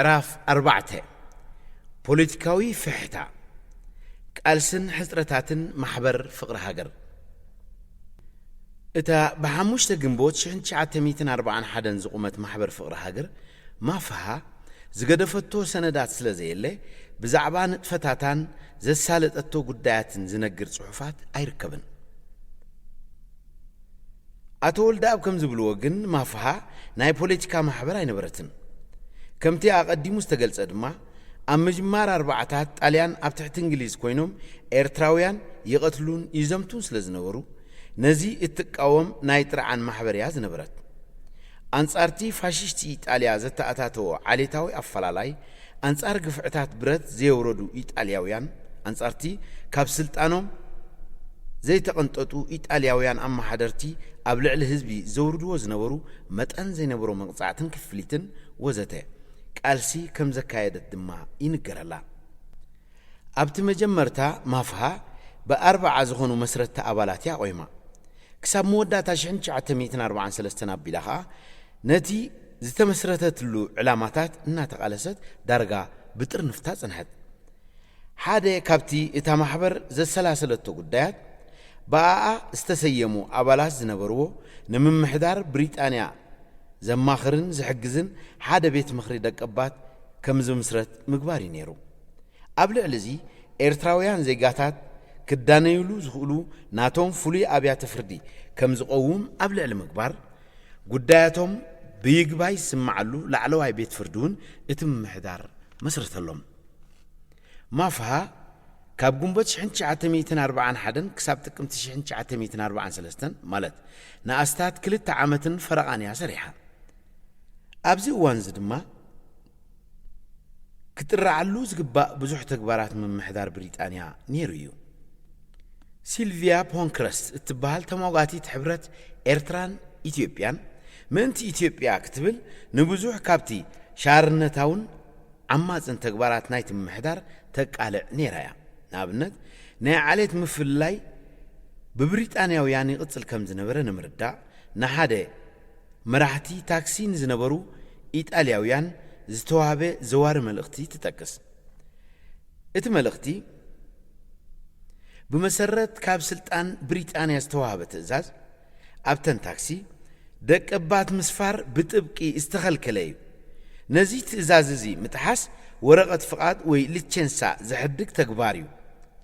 ዕራፍ ኣርባዕተ፣ ፖለቲካዊ ፍሕታ፣ ቃልስን ሕጽረታትን ማሕበር ፍቕሪ ሃገር። እታ ብሓሙሽተ ግንቦት ሽሕን ትሽዓተ ሚእትን ኣርባዓን ሓደን ዝቑመት ማሕበር ፍቕሪ ሃገር፣ ማፍሃ፣ ዝገደፈቶ ሰነዳት ስለ ዘየለ፣ ብዛዕባ ንጥፈታታን ዘሳለጠቶ ጉዳያትን ዝነግር ጽሑፋት ኣይርከብን። ኣቶ ወልደኣብ ከም ዝብልዎ ግን፣ ማፍሃ ናይ ፖለቲካ ማሕበር ኣይነበረትን። ከምቲ ኣቐዲሙ ዝተገልጸ ድማ፣ ኣብ ምጅማር ኣርባዓታት ጣልያን ኣብ ትሕቲ እንግሊዝ ኮይኖም ኤርትራውያን ይቐትሉን ይዘምቱን ስለ ዝነበሩ፣ ነዚ እትቃወም ናይ ጥርዓን ማሕበር እያ ዝነበረት። ኣንጻርቲ ፋሽስት ኢጣልያ ዘተኣታተዎ ዓሌታዊ ኣፈላላይ፣ ኣንጻር ግፍዕታት ብረት ዘየውረዱ ኢጣልያውያን፣ ኣንጻርቲ ካብ ስልጣኖም ዘይተቐንጠጡ ኢጣልያውያን ኣመሓደርቲ ኣብ ልዕሊ ህዝቢ ዘውርድዎ ዝነበሩ መጠን ዘይነበሮ መቕጻዕትን ክፍሊትን ወዘተ፣ ቃልሲ ከም ዘካየደት ድማ ይንገረላ። ኣብቲ መጀመርታ ማፍሃ ብኣርባዓ ዝኾኑ መስረትቲ ኣባላት እያ ቆይማ። ክሳብ መወዳእታ ሽሕን ትሽዓተ ሚእትን ኣርባዓን ሰለስተን ኣቢላ ኸኣ ነቲ ዝተመስረተትሉ ዕላማታት እናተቓለሰት ዳርጋ ብጥርንፍታ ጸንሐት። ሓደ ካብቲ እታ ማሕበር ዘሰላሰለቶ ጉዳያት፣ ብኣኣ ዝተሰየሙ ኣባላት ዝነበርዎ፣ ንምምሕዳር ብሪጣንያ ዘማኽርን ዝሕግዝን ሓደ ቤት ምኽሪ ደቀባት ከም ዝምስረት ምግባር እዩ ነይሩ። ኣብ ልዕሊ እዚ፣ ኤርትራውያን ዜጋታት ክዳነዩሉ ዝኽእሉ ናቶም ፍሉይ ኣብያተ ፍርዲ ከም ዝቐውም ኣብ ልዕሊ ምግባር፣ ጉዳያቶም ብይግባይ ዝስምዓሉ ላዕለዋይ ቤት ፍርዲ እውን እቲ ምምሕዳር መስረተሎም። ማፍሃ ካብ ግንቦት ሽሕን ትሽዓተ ሚእትን ኣርባዓን ሓደን ክሳብ ጥቅምቲ ሽሕን ትሽዓተ ሚእትን ኣርባዓን ሰለስተን፣ ማለት ንኣስታት ክልተ ዓመትን ፈረቓን እያ ሰሪሓ። ኣብዚ እዋን እዚ ድማ ክጥርዓሉ ዝግባእ ብዙሕ ተግባራት ምምሕዳር ብሪጣንያ ነይሩ እዩ። ሲልቪያ ፖንክረስት እትበሃል ተሟጋቲት ሕብረት ኤርትራን ኢትዮጵያን፣ ምእንቲ ኢትዮጵያ ክትብል ንብዙሕ ካብቲ ሻርነታውን ዓማጽን ተግባራት ናይቲ ምምሕዳር ተቃልዕ ነይራ እያ። ንኣብነት፣ ናይ ዓሌት ምፍልላይ ብብሪጣንያውያን ይቕጽል ከም ዝነበረ ንምርዳእ፣ ንሓደ መራሕቲ ታክሲ ንዝነበሩ ኢጣልያውያን ዝተዋህበ ዘዋሪ መልእኽቲ ትጠቅስ። እቲ መልእኽቲ፣ ብመሰረት ካብ ስልጣን ብሪጣንያ ዝተዋህበ ትእዛዝ፣ ኣብተን ታክሲ ደቀባት ምስፋር ብጥብቂ ዝተኸልከለ እዩ። ነዚ ትእዛዝ እዚ ምጥሓስ፣ ወረቐት ፍቓድ ወይ ሊቸንሳ ዘሕድግ ተግባር እዩ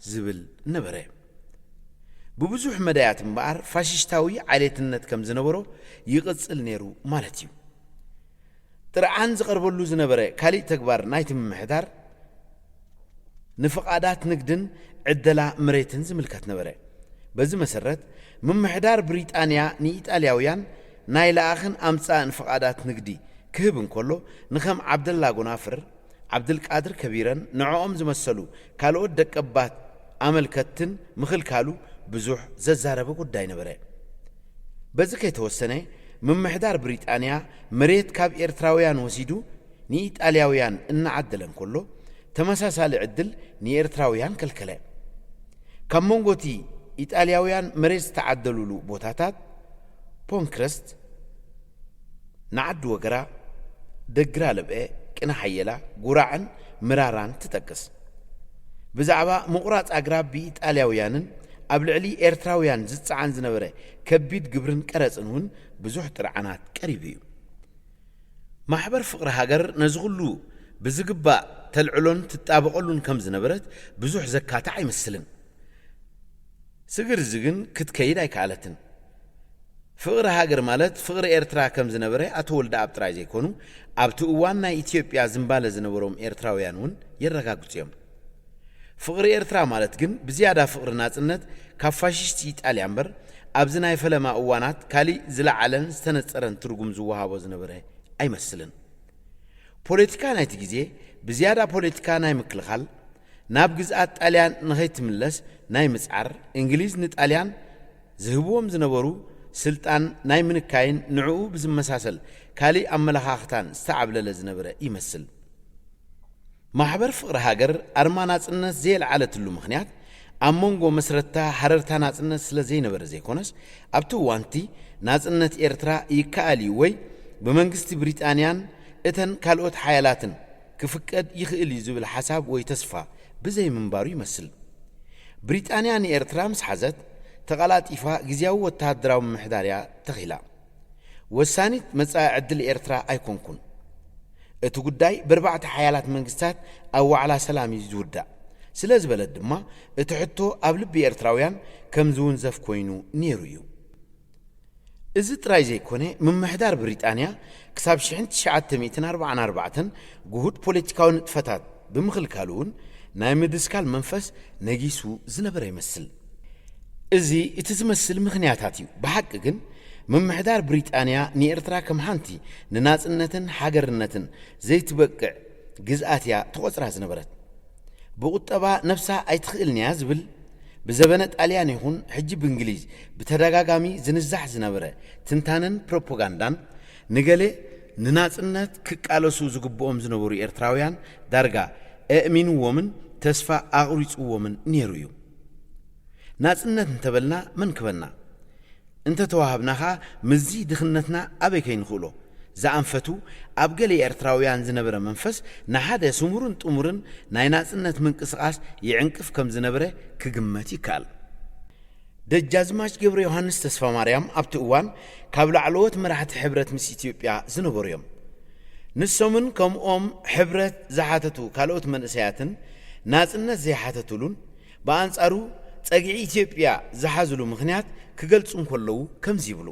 ዝብል ነበረ። ብብዙሕ መዳያት እምበኣር፣ ፋሽስታዊ ዓሌትነት ከም ዝነበሮ ይቕጽል ነይሩ ማለት እዩ። ጥርዓን ዝቐርበሉ ዝነበረ ካሊእ ተግባር ናይቲ ምምሕዳር፣ ንፍቓዳት ንግድን ዕደላ መሬትን ዝምልከት ነበረ። በዚ መሰረት፣ ምምሕዳር ብሪጣንያ ንኢጣልያውያን ናይ ለኣኽን ኣምጻእን ፍቓዳት ንግዲ ክህብ እንከሎ፣ ንከም ዓብደላ ጎናፍር፣ ዓብድልቃድር ከቢረን ንዕኦም ዝመሰሉ ካልኦት ደቀባት ኣመልከትትን ምኽልካሉ ብዙሕ ዘዛረበ ጉዳይ ነበረ። በዚ ከይተወሰነ፣ ምምሕዳር ብሪጣንያ መሬት ካብ ኤርትራውያን ወሲዱ ንኢጣልያውያን እናዓደለ እንከሎ፣ ተመሳሳሊ ዕድል ንኤርትራውያን ከልከለ። ካብ መንጎቲ ኢጣልያውያን መሬት ዝተዓደሉሉ ቦታታት፣ ፖንክረስት፣ ንዓዲ ወገራ፣ ደግራ ለብአ፣ ቅነ ሓየላ፣ ጉራዕን ምራራን ትጠቅስ። ብዛዕባ ምቑራጽ ኣግራብ ብኢጣልያውያንን ኣብ ልዕሊ ኤርትራውያን ዝጸዓን ዝነበረ ከቢድ ግብርን ቀረጽን እውን ብዙሕ ጥርዓናት ቀሪቡ እዩ። ማሕበር ፍቕሪ ሃገር ነዚ ኩሉ ብዝግባእ ተልዕሎን ትጣበቐሉን ከም ዝነበረት ብዙሕ ዘካትዕ ኣይመስልን። ስግር እዚ ግን ክትከይድ ኣይከኣለትን። ፍቕሪ ሃገር ማለት ፍቕሪ ኤርትራ ከም ዝነበረ ኣቶ ወልደኣብ ጥራይ ዘይኮኑ፣ ኣብቲ እዋን ናይ ኢትዮጵያ ዝንባለ ዝነበሮም ኤርትራውያን እውን የረጋግጹ እዮም። ፍቕሪ ኤርትራ ማለት ግን ብዝያዳ ፍቕሪ ናጽነት ካብ ፋሽስት ኢጣልያ እምበር፣ ኣብዚ ናይ ፈለማ እዋናት ካሊእ ዝለዓለን ዝተነጸረን ትርጉም ዝወሃቦ ዝነበረ ኣይመስልን። ፖለቲካ ናይቲ ግዜ ብዝያዳ ፖለቲካ ናይ ምክልኻል፣ ናብ ግዝኣት ጣልያን ንኸይትምለስ ናይ ምጽዓር፣ እንግሊዝ ንጣልያን ዝህብዎም ዝነበሩ ስልጣን ናይ ምንካይን ንዕኡ ብዝመሳሰል ካሊእ ኣመለኻኽታን ዝተዓብለለ ዝነበረ ይመስል። ማሕበር ፍቕሪ ሃገር ኣርማ ናጽነት ዘየልዓለትሉ ምኽንያት፣ ኣብ መንጎ መስረትታ ሃረርታ ናጽነት ስለ ዘይነበረ ዘይኮነስ፣ ኣብቲ እዋንቲ ናጽነት ኤርትራ ይከኣል እዩ ወይ ብመንግስቲ ብሪጣንያን እተን ካልኦት ሓያላትን ክፍቀድ ይኽእል እዩ ዝብል ሓሳብ ወይ ተስፋ ብዘይምንባሩ ይመስል። ብሪጣንያ ንኤርትራ ምስ ሓዘት፣ ተቐላጢፋ ግዝያዊ ወተሃደራዊ ምምሕዳር እያ ተኺላ። ወሳኒት መጻኢ ዕድል ኤርትራ ኣይኮንኩን። እቲ ጉዳይ ብኣርባዕተ ሓያላት መንግስታት ኣብ ዋዕላ ሰላም እዩ ዝውዳእ ስለ ዝበለት ድማ፣ እቲ ሕቶ ኣብ ልቢ ኤርትራውያን ከም ዝውንዘፍ ኮይኑ ነይሩ እዩ። እዚ ጥራይ ዘይኮነ፣ ምምሕዳር ብሪጣንያ ክሳብ ሽሕን ትሽዓተ ሚእትን ኣርባዓን ኣርባዕተን ግሁድ ፖለቲካዊ ንጥፈታት ብምኽልካሉ እውን ናይ ምድስካል መንፈስ ነጊሱ ዝነበረ ይመስል። እዚ እቲ ዝመስል ምኽንያታት እዩ። ብሓቂ ግን፣ ምምሕዳር ብሪጣንያ ንኤርትራ ከም ሓንቲ ንናጽነትን ሃገርነትን ዘይትበቅዕ ግዝኣት እያ ትቖጽራ ዝነበረት። ብቑጠባ ነብሳ ኣይትኽእልን እያ ዝብል፣ ብዘበነ ጣልያን ይኹን ሕጂ ብእንግሊዝ ብተደጋጋሚ ዝንዛሕ ዝነበረ ትንታነን ፕሮፓጋንዳን፣ ንገለ ንናጽነት ክቃለሱ ዝግብኦም ዝነበሩ ኤርትራውያን ዳርጋ ኣእሚንዎምን ተስፋ ኣቑሪጽዎምን ነይሩ እዩ። ናጽነት እንተበልና መን ክበና? እንተተዋሃብና ኸኣ፣ ምስዚ ድኽነትና ኣበይ ከይንኽእሎ? ዝኣንፈቱ፣ ኣብ ገለ ኤርትራውያን ዝነበረ መንፈስ፣ ንሓደ ስሙርን ጥሙርን ናይ ናጽነት ምንቅስቓስ ይዕንቅፍ ከም ዝነበረ ክግመት ይከኣል። ደጃዝማች ገብረ ዮሃንስ ተስፋማርያም ኣብቲ እዋን ካብ ላዕለዎት መራሕቲ ሕብረት ምስ ኢትዮጵያ ዝነበሩ እዮም። ንሶምን ከምኦም ሕብረት ዝሓተቱ ካልኦት መንእሰያትን ናጽነት ዘይሓተቱሉን፣ ብኣንጻሩ ጸግዒ ኢትዮጵያ ዝሓዝሉ ምኽንያት ክገልጹ እንከለዉ ከምዚ ይብሉ።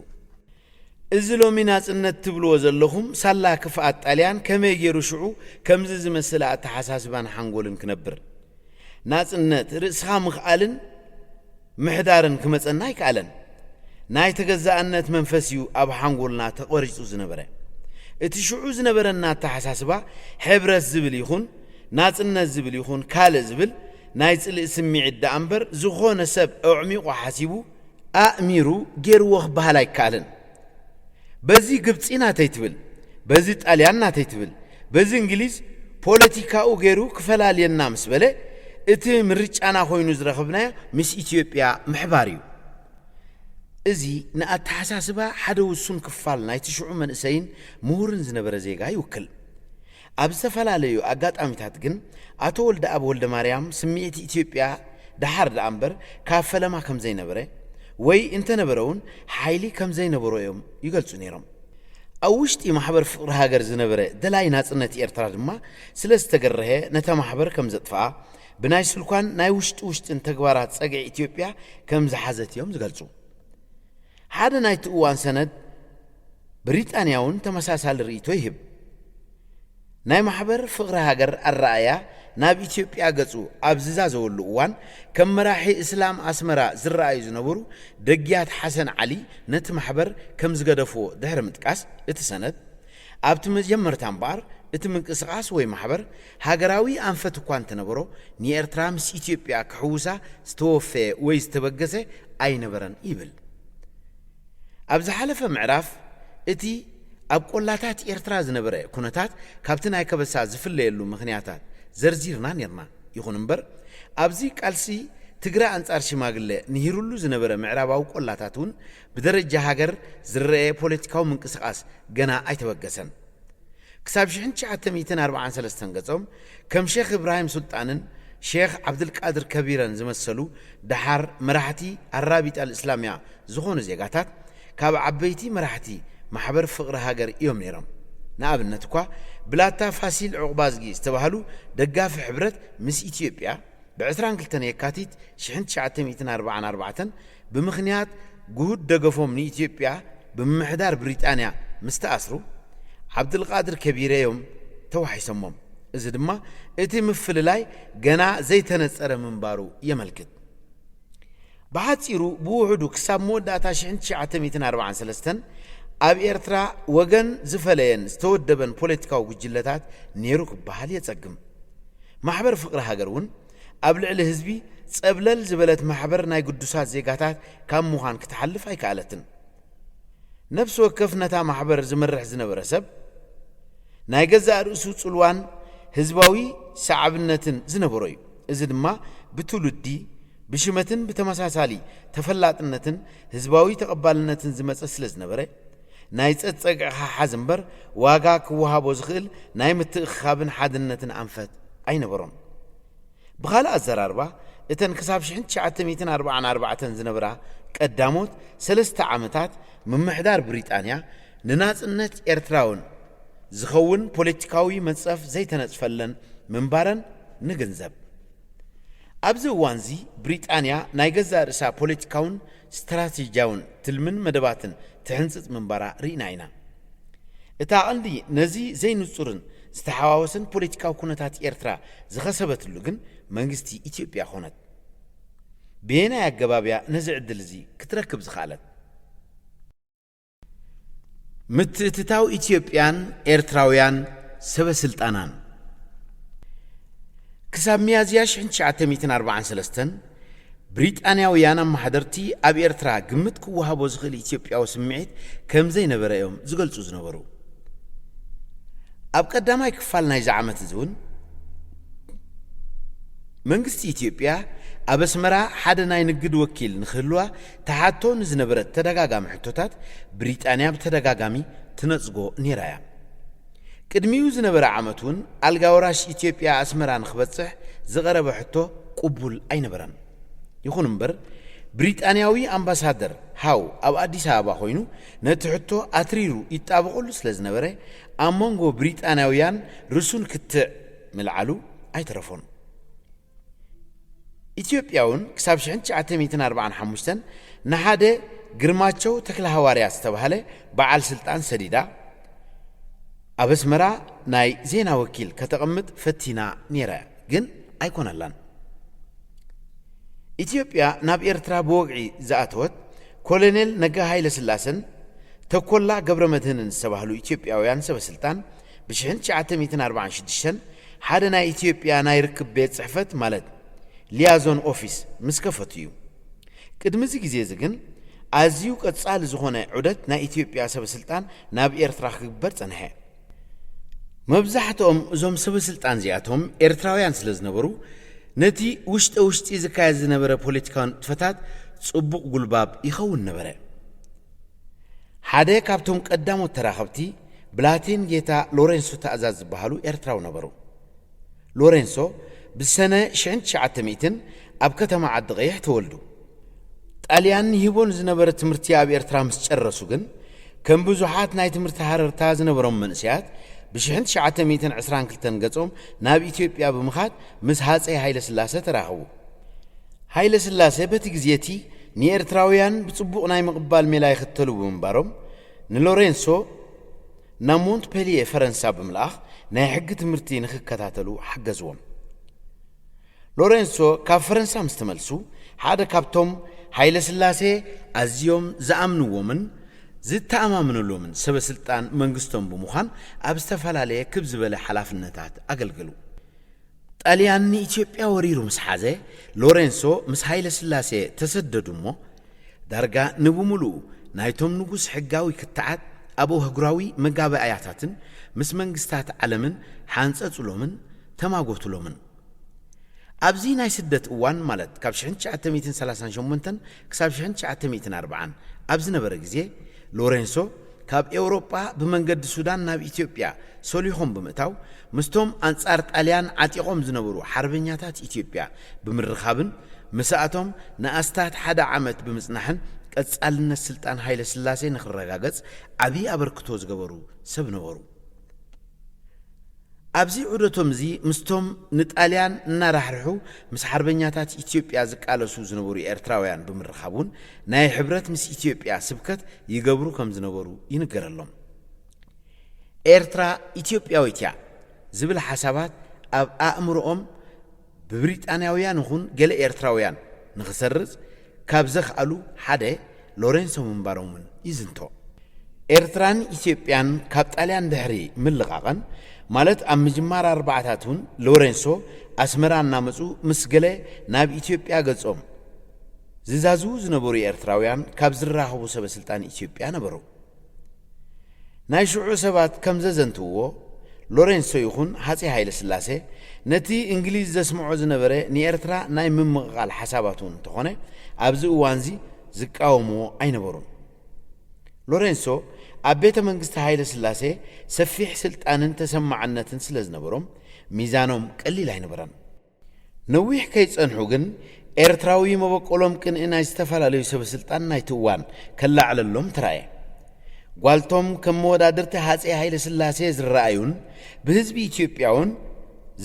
እዚ ሎሚ ናጽነት ትብልዎ ዘለኹም ሳላ ክፍኣት ጣልያን ከመይ ገይሩ ሽዑ ከምዚ ዝመስል ኣተሓሳስባን ሓንጎልን ክነብር? ናጽነት ርእስኻ ምኽኣልን ምሕዳርን ክመጸና ኣይከኣለን። ናይ ተገዛእነት መንፈስ እዩ ኣብ ሓንጎልና ተቐሪጹ ዝነበረ። እቲ ሽዑ ዝነበረና ኣተሓሳስባ ሕብረት ዝብል ይኹን ናጽነት ዝብል ይኹን ካልእ ዝብል ናይ ጽልኢ ስምዒት ደኣ እምበር፣ ዝኾነ ሰብ ኣዕሚቑ ሓሲቡ ኣእሚሩ ገይርዎ ክበሃል ኣይከኣልን። በዚ ግብጺ ናተይ ትብል፣ በዚ ጣልያን ናተይ ትብል፣ በዚ እንግሊዝ ፖለቲካኡ ገይሩ ክፈላልየና ምስ በለ፣ እቲ ምርጫና ኮይኑ ዝረኸብናዮ ምስ ኢትዮጵያ ምሕባር እዩ። እዚ ንኣተሓሳስባ ሓደ ውሱን ክፋል ናይቲ ሽዑ መንእሰይን ምሁርን ዝነበረ ዜጋ ይውክል። ኣብ ዝተፈላለዩ ኣጋጣሚታት ግን፣ ኣቶ ወልደኣብ ወልደማርያም ስምዒት ኢትዮጵያ ደሓር ደኣ እምበር ካብ ፈለማ ከም ዘይነበረ፣ ወይ እንተነበረ እውን ሓይሊ ከም ዘይነበሮ እዮም ይገልጹ ነይሮም። ኣብ ውሽጢ ማሕበር ፍቕሪ ሃገር ዝነበረ ደላይ ናጽነት ኤርትራ ድማ ስለ ዝተገረሀ፣ ነታ ማሕበር ከም ዘጥፍኣ፣ ብናይ ስልኳን ናይ ውሽጢ ውሽጥን ተግባራት ጸግዒ ኢትዮጵያ ከም ዝሓዘት እዮም ዝገልጹ። ሓደ ናይቲ እዋን ሰነድ ብሪጣንያ እውን ተመሳሳሊ ርእይቶ ይህብ። ናይ ማሕበር ፍቕሪ ሃገር ኣረኣእያ ናብ ኢትዮጵያ ገጹ ኣብ ዝዛዘወሉ እዋን፣ ከም መራሒ እስላም ኣስመራ ዝረኣዩ ዝነበሩ ደግያት ሓሰን ዓሊ ነቲ ማሕበር ከም ዝገደፍዎ ድሕሪ ምጥቃስ፣ እቲ ሰነድ፣ ኣብቲ መጀመርታ እምበኣር፣ እቲ ምንቅስቓስ ወይ ማሕበር ሃገራዊ ኣንፈት እኳ እንተነበሮ፣ ንኤርትራ ምስ ኢትዮጵያ ክሕውሳ ዝተወፈየ ወይ ዝተበገሰ ኣይነበረን ይብል። ኣብ ዝሓለፈ ምዕራፍ፣ እቲ ኣብ ቆላታት ኤርትራ ዝነበረ ኩነታት ካብቲ ናይ ከበሳ ዝፍለየሉ ምኽንያታት ዘርዚርና ኔርና። ይኹን እምበር፣ ኣብዚ ቃልሲ ትግረ ኣንጻር ሽማግለ ንሂሩሉ ዝነበረ ምዕራባዊ ቆላታት እውን ብደረጃ ሃገር ዝረኣየ ፖለቲካዊ ምንቅስቓስ ገና ኣይተበገሰን። ክሳብ ሽሕን ትሽዓተ ሚእትን ኣርባዓን ሰለስተን ገጾም፣ ከም ሼኽ እብራሂም ሱልጣንን ሼኽ ዓብድልቃድር ከቢረን ዝመሰሉ ደሓር መራሕቲ ኣራቢጣ ልእስላምያ ዝኾኑ ዜጋታት፣ ካብ ዓበይቲ መራሕቲ ማሕበር ፍቕሪ ሃገር እዮም ነይሮም። ንኣብነት እኳ፣ ብላታ ፋሲል ዑቕባዝጊ ዝተባህሉ ደጋፊ ሕብረት ምስ ኢትዮጵያ፣ ብዕስራን ክልተን የካቲት ሽሕን ትሽዓተ ሚእትን ኣርባዓን ኣርባዕተን፣ ብምኽንያት ግሁድ ደገፎም ንኢትዮጵያ ብምምሕዳር ብሪጣንያ ምስ ተኣስሩ፣ ዓብድልቃድር ከቢረ እዮም ተዋሒሶሞም። እዚ ድማ እቲ ምፍልላይ ገና ዘይተነጸረ ምንባሩ የመልክት። ብሓጺሩ፣ ብውሑዱ ክሳብ መወዳእታ ሽሕን ትሽዓተ ሚእትን ኣርባዓን ሰለስተን ኣብ ኤርትራ ወገን ዝፈለየን ዝተወደበን ፖለቲካዊ ጉጅለታት ነይሩ ክበሃል የጸግም። ማሕበር ፍቕሪ ሃገር እውን ኣብ ልዕሊ ህዝቢ ጸብለል ዝበለት ማሕበር ናይ ግዱሳት ዜጋታት ካብ ምዃን ክትሓልፍ ኣይከኣለትን። ነፍሲ ወከፍ ነታ ማሕበር ዝመርሕ ዝነበረ ሰብ፣ ናይ ገዛእ ርእሱ ጽልዋን ህዝባዊ ሰዓብነትን ዝነበሮ እዩ። እዚ ድማ ብትውልዲ፣ ብሽመትን ብተመሳሳሊ ተፈላጥነትን ህዝባዊ ተቐባልነትን ዝመጸ ስለ ዝነበረ፣ ናይ ጸጸግዕኻ ሓዝ እምበር፣ ዋጋ ክወሃቦ ዝኽእል ናይ ምትእኽኻብን ሓድነትን ኣንፈት ኣይነበሮን። ብኻልእ ኣዘራርባ፣ እተን ክሳብ ሽሕን ትሽዓተ ሚእትን ኣርባዓን ኣርባዕተን ዝነበራ ቀዳሞት ሰለስተ ዓመታት፣ ምምሕዳር ብሪጣንያ ንናጽነት ኤርትራውን ዝኸውን ፖለቲካዊ መንጸፍ ዘይተነጽፈለን ምንባረን ንግንዘብ። ኣብዚ እዋንዚ፣ ብሪጣንያ ናይ ገዛእ ርእሳ ፖለቲካውን ስትራቴጂያውን ትልምን መደባትን ትሕንጽጽ ምንባራ ርኢና ኢና። እታ ቀንዲ ነዚ ዘይንጹርን ዝተሓዋወሰን ፖለቲካዊ ኩነታት ኤርትራ ዝኸሰበትሉ ግን መንግስቲ ኢትዮጵያ ኮነት። ብየናይ ኣገባብ እያ ነዚ ዕድል እዚ ክትረክብ ዝኸኣለት? ምትእትታው ኢትዮጵያን ኤርትራውያን ሰበ ስልጣናን። ክሳብ ሚያዝያ ሽሕን ትሽዓተ ሚእትን ኣርባዓን ሰለስተን፣ ብሪጣንያውያን ኣመሓደርቲ ኣብ ኤርትራ ግምት ክወሃቦ ዝኽእል ኢትዮጵያዊ ስምዒት ከም ዘይነበረ እዮም ዝገልጹ ዝነበሩ። ኣብ ቀዳማይ ክፋል ናይዚ ዓመት እዚ እውን፣ መንግስቲ ኢትዮጵያ ኣብ ኣስመራ ሓደ ናይ ንግድ ወኪል ንክህልዋ ትሓቶ ንዝነበረት ተደጋጋሚ ሕቶታት፣ ብሪጣንያ ብተደጋጋሚ ትነጽጎ ነይራ እያ። ቅድሚኡ ዝነበረ ዓመት እውን፣ ኣልጋ ወራሽ ኢትዮጵያ ኣስመራ ንክበጽሕ ዝቐረበ ሕቶ ቅቡል ኣይነበረን። ይኹን እምበር፣ ብሪጣንያዊ ኣምባሳደር ሃው ኣብ ኣዲስ ኣበባ ኮይኑ ነቲ ሕቶ ኣትሪሩ ይጣበቐሉ ስለ ዝነበረ፣ ኣብ መንጎ ብሪጣንያውያን ርሱን ክትዕ ምልዓሉ ኣይተረፎን። ኢትዮጵያ እውን ክሳብ ሽሕን ትሽዓተ ሚእትን ኣርባዓን ሓሙሽተን ንሓደ ግርማቸው ተክለ ሃዋርያ ዝተባህለ በዓል ስልጣን ሰዲዳ፣ ኣብ ኣስመራ ናይ ዜና ወኪል ከተቐምጥ ፈቲና ነይራ፣ ግን ኣይኮነላን። ኢትዮጵያ ናብ ኤርትራ ብወግዒ ዝኣተወት፣ ኮሎኔል ነጋ ሃይለ ስላሰን ተኮላ ገብረ መድህንን ዝተባህሉ ኢትዮጵያውያን ሰበ ስልጣን፣ ብሽሕን ትሽዓተ ሚእትን ኣርባዓን ሽዱሽተን ሓደ ናይ ኢትዮጵያ ናይ ርክብ ቤት ጽሕፈት፣ ማለት ሊያዞን ኦፊስ፣ ምስ ከፈቱ እዩ። ቅድሚ እዚ ግዜ እዚ ግን፣ ኣዝዩ ቀጻሊ ዝኾነ ዑደት ናይ ኢትዮጵያ ሰበ ስልጣን ናብ ኤርትራ ክግበር ጸንሐ። መብዛሕትኦም እዞም ሰበ ስልጣን እዚኣቶም ኤርትራውያን ስለ ዝነበሩ፣ ነቲ ውሽጠ ውሽጢ ዝካየድ ዝነበረ ፖለቲካዊ ንጥፈታት ጽቡቕ ጉልባብ ይኸውን ነበረ። ሓደ ካብቶም ቀዳሞት ተራኸብቲ፣ ብላቴን ጌታ ሎሬንሶ ታእዛዝ ዝበሃሉ ኤርትራዊ ነበሩ። ሎሬንሶ ብሰነ ሽሕን ትሽዓተ ሚእትን ኣብ ከተማ ዓዲ ቀይሕ ተወልዱ። ጣልያን ይህቦ ንዝነበረ ትምህርቲ ኣብ ኤርትራ ምስ ጨረሱ ግን፣ ከም ብዙሓት ናይ ትምህርቲ ሃረርታ ዝነበሮም መንእሰያት፣ ብሽሕን ትሽዓተ ሚእትን ዕስራን ክልተን ገጾም ናብ ኢትዮጵያ ብምኻድ ምስ ሃጸይ ሃይለ ስላሰ ተራኸቡ። ሃይለ ስላሰ በቲ ግዜ እቲ ንኤርትራውያን ብጽቡቕ ናይ ምቕባል ሜላ ይኽተሉ ብምንባሮም፣ ንሎሬንሶ ናብ ሞንትፔልየ ፈረንሳ ብምልኣኽ ናይ ሕጊ ትምህርቲ ንኽከታተሉ ሓገዝዎም። ሎሬንሶ ካብ ፈረንሳ ምስ ተመልሱ፣ ሓደ ካብቶም ሃይለ ስላሴ ኣዝዮም ዝኣምንዎምን ዝተኣማምንሎምን ሰበ ስልጣን መንግስቶም ብምዃን ኣብ ዝተፈላለየ ክብ ዝበለ ሓላፍነታት ኣገልግሉ። ጣልያን ንኢትዮጵያ ወሪሩ ምስ ሓዘ፣ ሎሬንሶ ምስ ሃይለ ስላሴ ተሰደዱ እሞ፣ ዳርጋ ንብምሉኡ ናይቶም ንጉስ ሕጋዊ ክትዓት ኣብ ኣህጉራዊ መጋባእያታትን ምስ መንግስታት ዓለምን ሓንጸጹሎምን ተማጎቱሎምን። ኣብዚ ናይ ስደት እዋን፣ ማለት ካብ ሽሕን ትሽዓተ ሚእትን ሰላሳን ሸሞንተን ክሳብ ሽሕን ትሽዓተ ሚእትን ኣርባዓን ኣብ ዝነበረ ግዜ፣ ሎሬንሶ ካብ ኤውሮጳ ብመንገዲ ሱዳን ናብ ኢትዮጵያ ሶሊኾም ብምእታው፣ ምስቶም ኣንጻር ጣልያን ዓጢቖም ዝነበሩ ሓርበኛታት ኢትዮጵያ ብምርኻብን፣ ምስኣቶም ንኣስታት ሓደ ዓመት ብምጽናሕን፣ ቀጻልነት ስልጣን ሃይለ ስላሴ ንኽረጋገጽ ዓቢ ኣበርክቶ ዝገበሩ ሰብ ነበሩ። ኣብዚ ዑደቶም እዚ፣ ምስቶም ንጣልያን እናራሕርሑ ምስ ሓርበኛታት ኢትዮጵያ ዝቃለሱ ዝነበሩ ኤርትራውያን ብምርኻብ እውን፣ ናይ ሕብረት ምስ ኢትዮጵያ ስብከት ይገብሩ ከም ዝነበሩ ይንገረሎም። ኤርትራ ኢትዮጵያዊት እያ ዝብል ሓሳባት ኣብ ኣእምሮኦም ብብሪጣንያውያን ይኹን ገለ ኤርትራውያን ንኽሰርጽ ካብ ዘኽኣሉ ሓደ ሎሬንሶ ምንባሮም እውን ይዝንቶ። ኤርትራን ኢትዮጵያን ካብ ጣልያን ድሕሪ ምልቓቐን፣ ማለት ኣብ ምጅማር ኣርባዓታት እውን፣ ሎሬንሶ ኣስመራ እናመጹ ምስ ገለ ናብ ኢትዮጵያ ገጾም ዝዛዝዉ ዝነበሩ ኤርትራውያን ካብ ዝራኸቡ ሰበ ስልጣን ኢትዮጵያ ነበሩ። ናይ ሽዑ ሰባት ከም ዘዘንትውዎ፣ ሎሬንሶ ይኹን ሃጼ ሃይለ ስላሴ ነቲ እንግሊዝ ዘስምዖ ዝነበረ ንኤርትራ ናይ ምምቕቓል ሓሳባት እውን እንተኾነ፣ ኣብዚ እዋንዚ ዝቃወምዎ ኣይነበሩን። ሎሬንሶ ኣብ ቤተ መንግስቲ ሃይለ ስላሴ ሰፊሕ ስልጣንን ተሰማዕነትን ስለ ዝነበሮም፣ ሚዛኖም ቀሊል ኣይነበረን። ነዊሕ ከይጸንሑ ግን፣ ኤርትራዊ መበቆሎም ቅንኢ ናይ ዝተፈላለዩ ሰበ ስልጣን ናይቲ እዋን ከላዕለሎም ተራእየ። ጓልቶም ከም መወዳድርቲ ሃጼ ሃይለ ስላሴ ዝረኣዩን ብህዝቢ ኢትዮጵያ እውን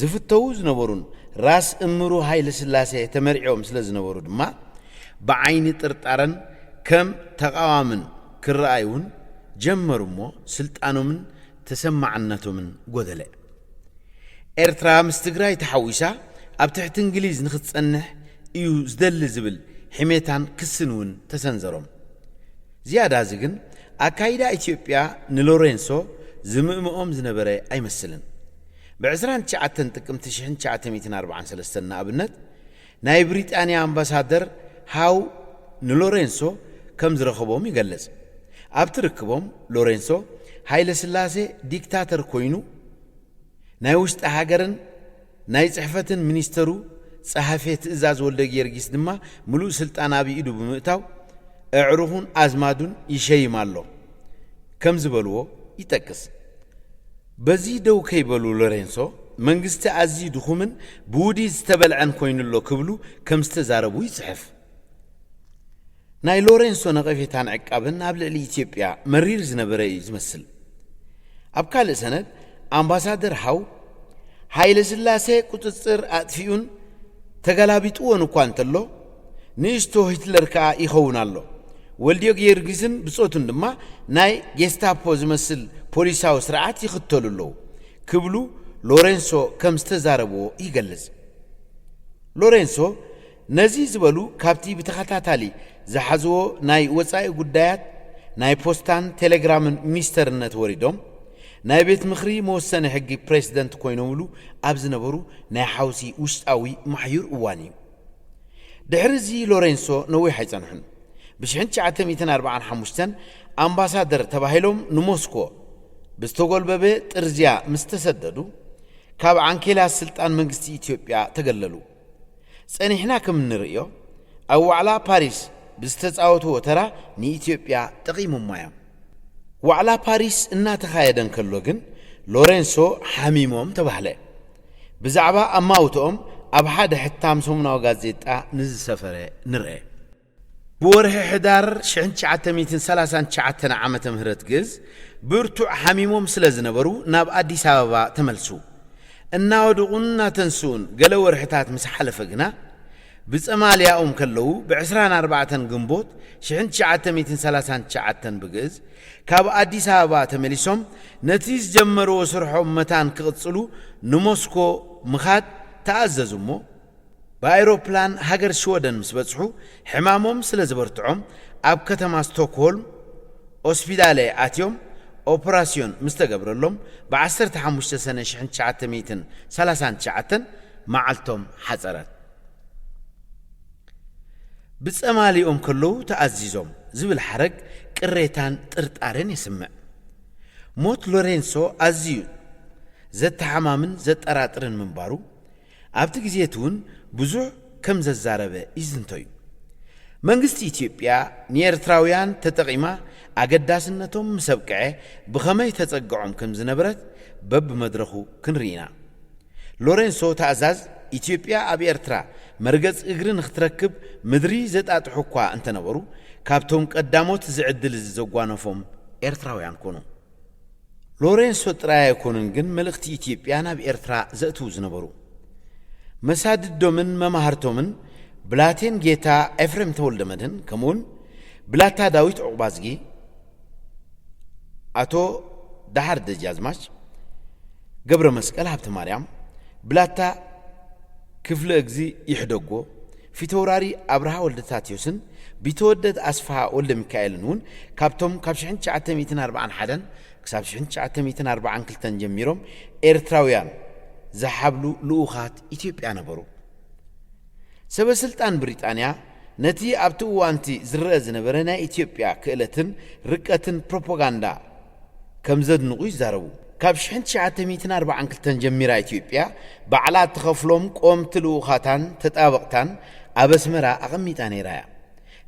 ዝፍተዉ ዝነበሩን ራስ እምሩ ሃይለ ስላሴ ተመርዕዮም ስለ ዝነበሩ ድማ፣ ብዓይኒ ጥርጣረን ከም ተቓዋምን ክረኣዩ እውን ጀመሩ እሞ፣ ስልጣኖምን ተሰማዕነቶምን ጎደለ። ኤርትራ ምስ ትግራይ ተሓዊሳ ኣብ ትሕቲ እንግሊዝ ንኽትጸንሕ እዩ ዝደሊ ዝብል ሕሜታን ክስን እውን ተሰንዘሮም። ዝያዳ እዚ ግን፣ ኣካይዳ ኢትዮጵያ ንሎሬንሶ ዝምእምኦም ዝነበረ ኣይመስልን። ብ ዕስራን ትሽዓተን ጥቅምቲ ሽሕን ትሽዓተ ሚእትን ኣርባዓን ሰለስተን ንኣብነት፣ ናይ ብሪጣንያ ኣምባሳደር ሃው ንሎሬንሶ ከም ዝረኸቦም ይገልጽ። ኣብቲ ርክቦም፣ ሎሬንሶ፣ ሃይለ ስላሴ ዲክታተር ኮይኑ፣ ናይ ውሽጢ ሃገርን ናይ ጽሕፈትን ሚኒስተሩ ጸሓፌ ትእዛዝ ወልደ ጊዮርጊስ ድማ ምሉእ ስልጣን ኣብ ኢዱ ብምእታው፣ ኣዕሩኹን ኣዝማዱን ይሸይም ኣሎ ከም ዝበልዎ ይጠቅስ። በዚ ደው ከይበሉ፣ ሎሬንሶ፣ መንግስቲ ኣዝዩ ድኹምን ብውዲት ዝተበልዐን ኮይኑ ኣሎ ክብሉ ከም ዝተዛረቡ ይጽሕፍ። ናይ ሎሬንሶ ነቐፌታን ዕቃብን ኣብ ልዕሊ ኢትዮጵያ መሪር ዝነበረ እዩ ዝመስል። ኣብ ካልእ ሰነድ፣ ኣምባሳደር ሃው፣ ሃይለ ስላሴ ቁጽጽር ኣጥፊኡን ተገላቢጥዎን እኳ እንተሎ፣ ንእሽቶ ሂትለር ከኣ ይኸውን ኣሎ። ወልደ ጊዮርጊስን ብጾቱን ድማ ናይ ጌስታፖ ዝመስል ፖሊሳዊ ስርዓት ይኽተሉ ኣለዉ ክብሉ ሎሬንሶ ከም ዝተዛረብዎ ይገልጽ። ሎሬንሶ ነዚ ዝበሉ፣ ካብቲ ብተኸታታሊ ዝሓዝዎ ናይ ወጻኢ ጉዳያት፣ ናይ ፖስታን ቴሌግራምን ሚኒስተርነት ወሪዶም፣ ናይ ቤት ምኽሪ መወሰኒ ሕጊ ፕሬዝደንት ኮይኖምሉ ኣብ ዝነበሩ ናይ ሓውሲ ውሽጣዊ ማሕዩር እዋን እዩ። ድሕሪ እዚ ሎሬንሶ ነዊሕ ኣይጸንሑን። ብ ሽሕን ትሽዓተ ሚእትን ኣርባዓን ሓሙሽተን ኣምባሳደር ተባሂሎም ንሞስኮ ብዝተጎልበበ ጥርዝያ ምስ ተሰደዱ፣ ካብ ዓንኬላት ስልጣን መንግስቲ ኢትዮጵያ ተገለሉ። ጸኒሕና ከም እንርእዮ፣ ኣብ ዋዕላ ፓሪስ ብዝተጻወትዎ ተራ ንኢትዮጵያ ጠቒሞማ እዮም። ዋዕላ ፓሪስ እናተኻየደ እንከሎ ግን፣ ሎሬንሶ ሓሚሞም ተባህለ። ብዛዕባ ኣማውትኦም ኣብ ሓደ ሕታም ሰሙናዊ ጋዜጣ ንዝሰፈረ ንርአ። ብወርሒ ሕዳር ሽሕን ትሽዓተ ሚእትን ሰላሳን ትሽዓተን ዓመተ ምህረት ግእዝ፣ ብርቱዕ ሓሚሞም ስለ ዝነበሩ፣ ናብ ኣዲስ ኣበባ ተመልሱ። እናወደቑን እናተንስኡን ገለ ወርሕታት ምስ ሓለፈ ግና፣ ብጸማልያኦም ከለዉ፣ ብ ዕስራን ኣርባዕተን ግንቦት ሽሕን ትሽዓተ ሚእትን ሰላሳን ትሽዓተን ብግእዝ፣ ካብ ኣዲስ ኣበባ ተመሊሶም፣ ነቲ ዝጀመርዎ ስርሖም መታን ክቕጽሉ ንሞስኮ ምኻድ ተኣዘዙ እሞ፣ ብኣይሮፕላን ሃገር ሽወደን ምስ በጽሑ፣ ሕማሞም ስለ ዝበርትዖም፣ ኣብ ከተማ ስቶክሆልም ኦስፒዳለ ኣትዮም፣ ኦፕራስዮን ምስ ተገብረሎም፣ ብ ዓሰርተ ሓሙሽተ ሰነ ሽሕን ትሽዓተ ሚእትን ሰላሳን ትሽዓተን መዓልቶም ሓጸረት። ብጸማሊኦም ከለዉ ተኣዚዞም ዝብል ሓረግ ቅሬታን ጥርጣሬን የስምዕ። ሞት ሎሬንሶ ኣዝዩ ዘተሓማምን ዘጠራጥርን ምንባሩ፣ ኣብቲ ግዜ እቲ እውን ብዙሕ ከም ዘዛረበ ይዝንቶ እዩ። መንግስቲ ኢትዮጵያ ንኤርትራውያን ተጠቒማ ኣገዳስነቶም ምስ ኣብቅዐ፣ ብኸመይ ተጸግዖም ከም ዝነበረት በብመድረኹ ክንርኢ ኢና። ሎሬንሶ ተኣዛዝ፣ ኢትዮጵያ ኣብ ኤርትራ መርገጽ እግሪ ንኽትረክብ ምድሪ ዘጣጥሑ እኳ እንተነበሩ፣ ካብቶም ቀዳሞት እዚ ዕድል እዚ ዘጓነፎም ኤርትራውያን ኮኑ። ሎሬንሶ ጥራይ ኣይኮኑን ግን መልእኽቲ ኢትዮጵያ ናብ ኤርትራ ዘእትዉ ዝነበሩ። መሳድዶምን መማህርቶምን ብላቴን ጌታ ኤፍሬም ተወልደመድህን፣ ከምኡውን ብላታ ዳዊት ዑቕባዝጊ፣ ኣቶ ደሓር ደጃዝማች ገብረ መስቀል ሃብተ ማርያም፣ ብላታ ክፍለ እግዚ ይሕደጎ፣ ፊተውራሪ ኣብርሃ ወልደታትዮስን ቢተወደድ ኣስፍሃ ወልደ ሚካኤልን እውን ካብቶም ካብ ሽሕን ትሽዓተ ሚእትን ኣርባዓን ሓደን ክሳብ ሽሕን ትሽዓተ ሚእትን ኣርባዓን ክልተን ጀሚሮም ኤርትራውያን ዝሓብሉ ልኡኻት ኢትዮጵያ ነበሩ። ሰበ ስልጣን ብሪጣንያ ነቲ ኣብቲ እዋንቲ ዝረአ ዝነበረ ናይ ኢትዮጵያ ክእለትን ርቀትን ፕሮፓጋንዳ ከም ዘድንቑ ይዛረቡ። ካብ ሽሕን ትሽዓተ ሚእትን ኣርባዓን ክልተን ጀሚራ ኢትዮጵያ ባዕላ እትኸፍሎም ቆምቲ ልኡኻታን ተጣበቕታን ኣብ ኣስመራ ኣቐሚጣ ነይራ እያ።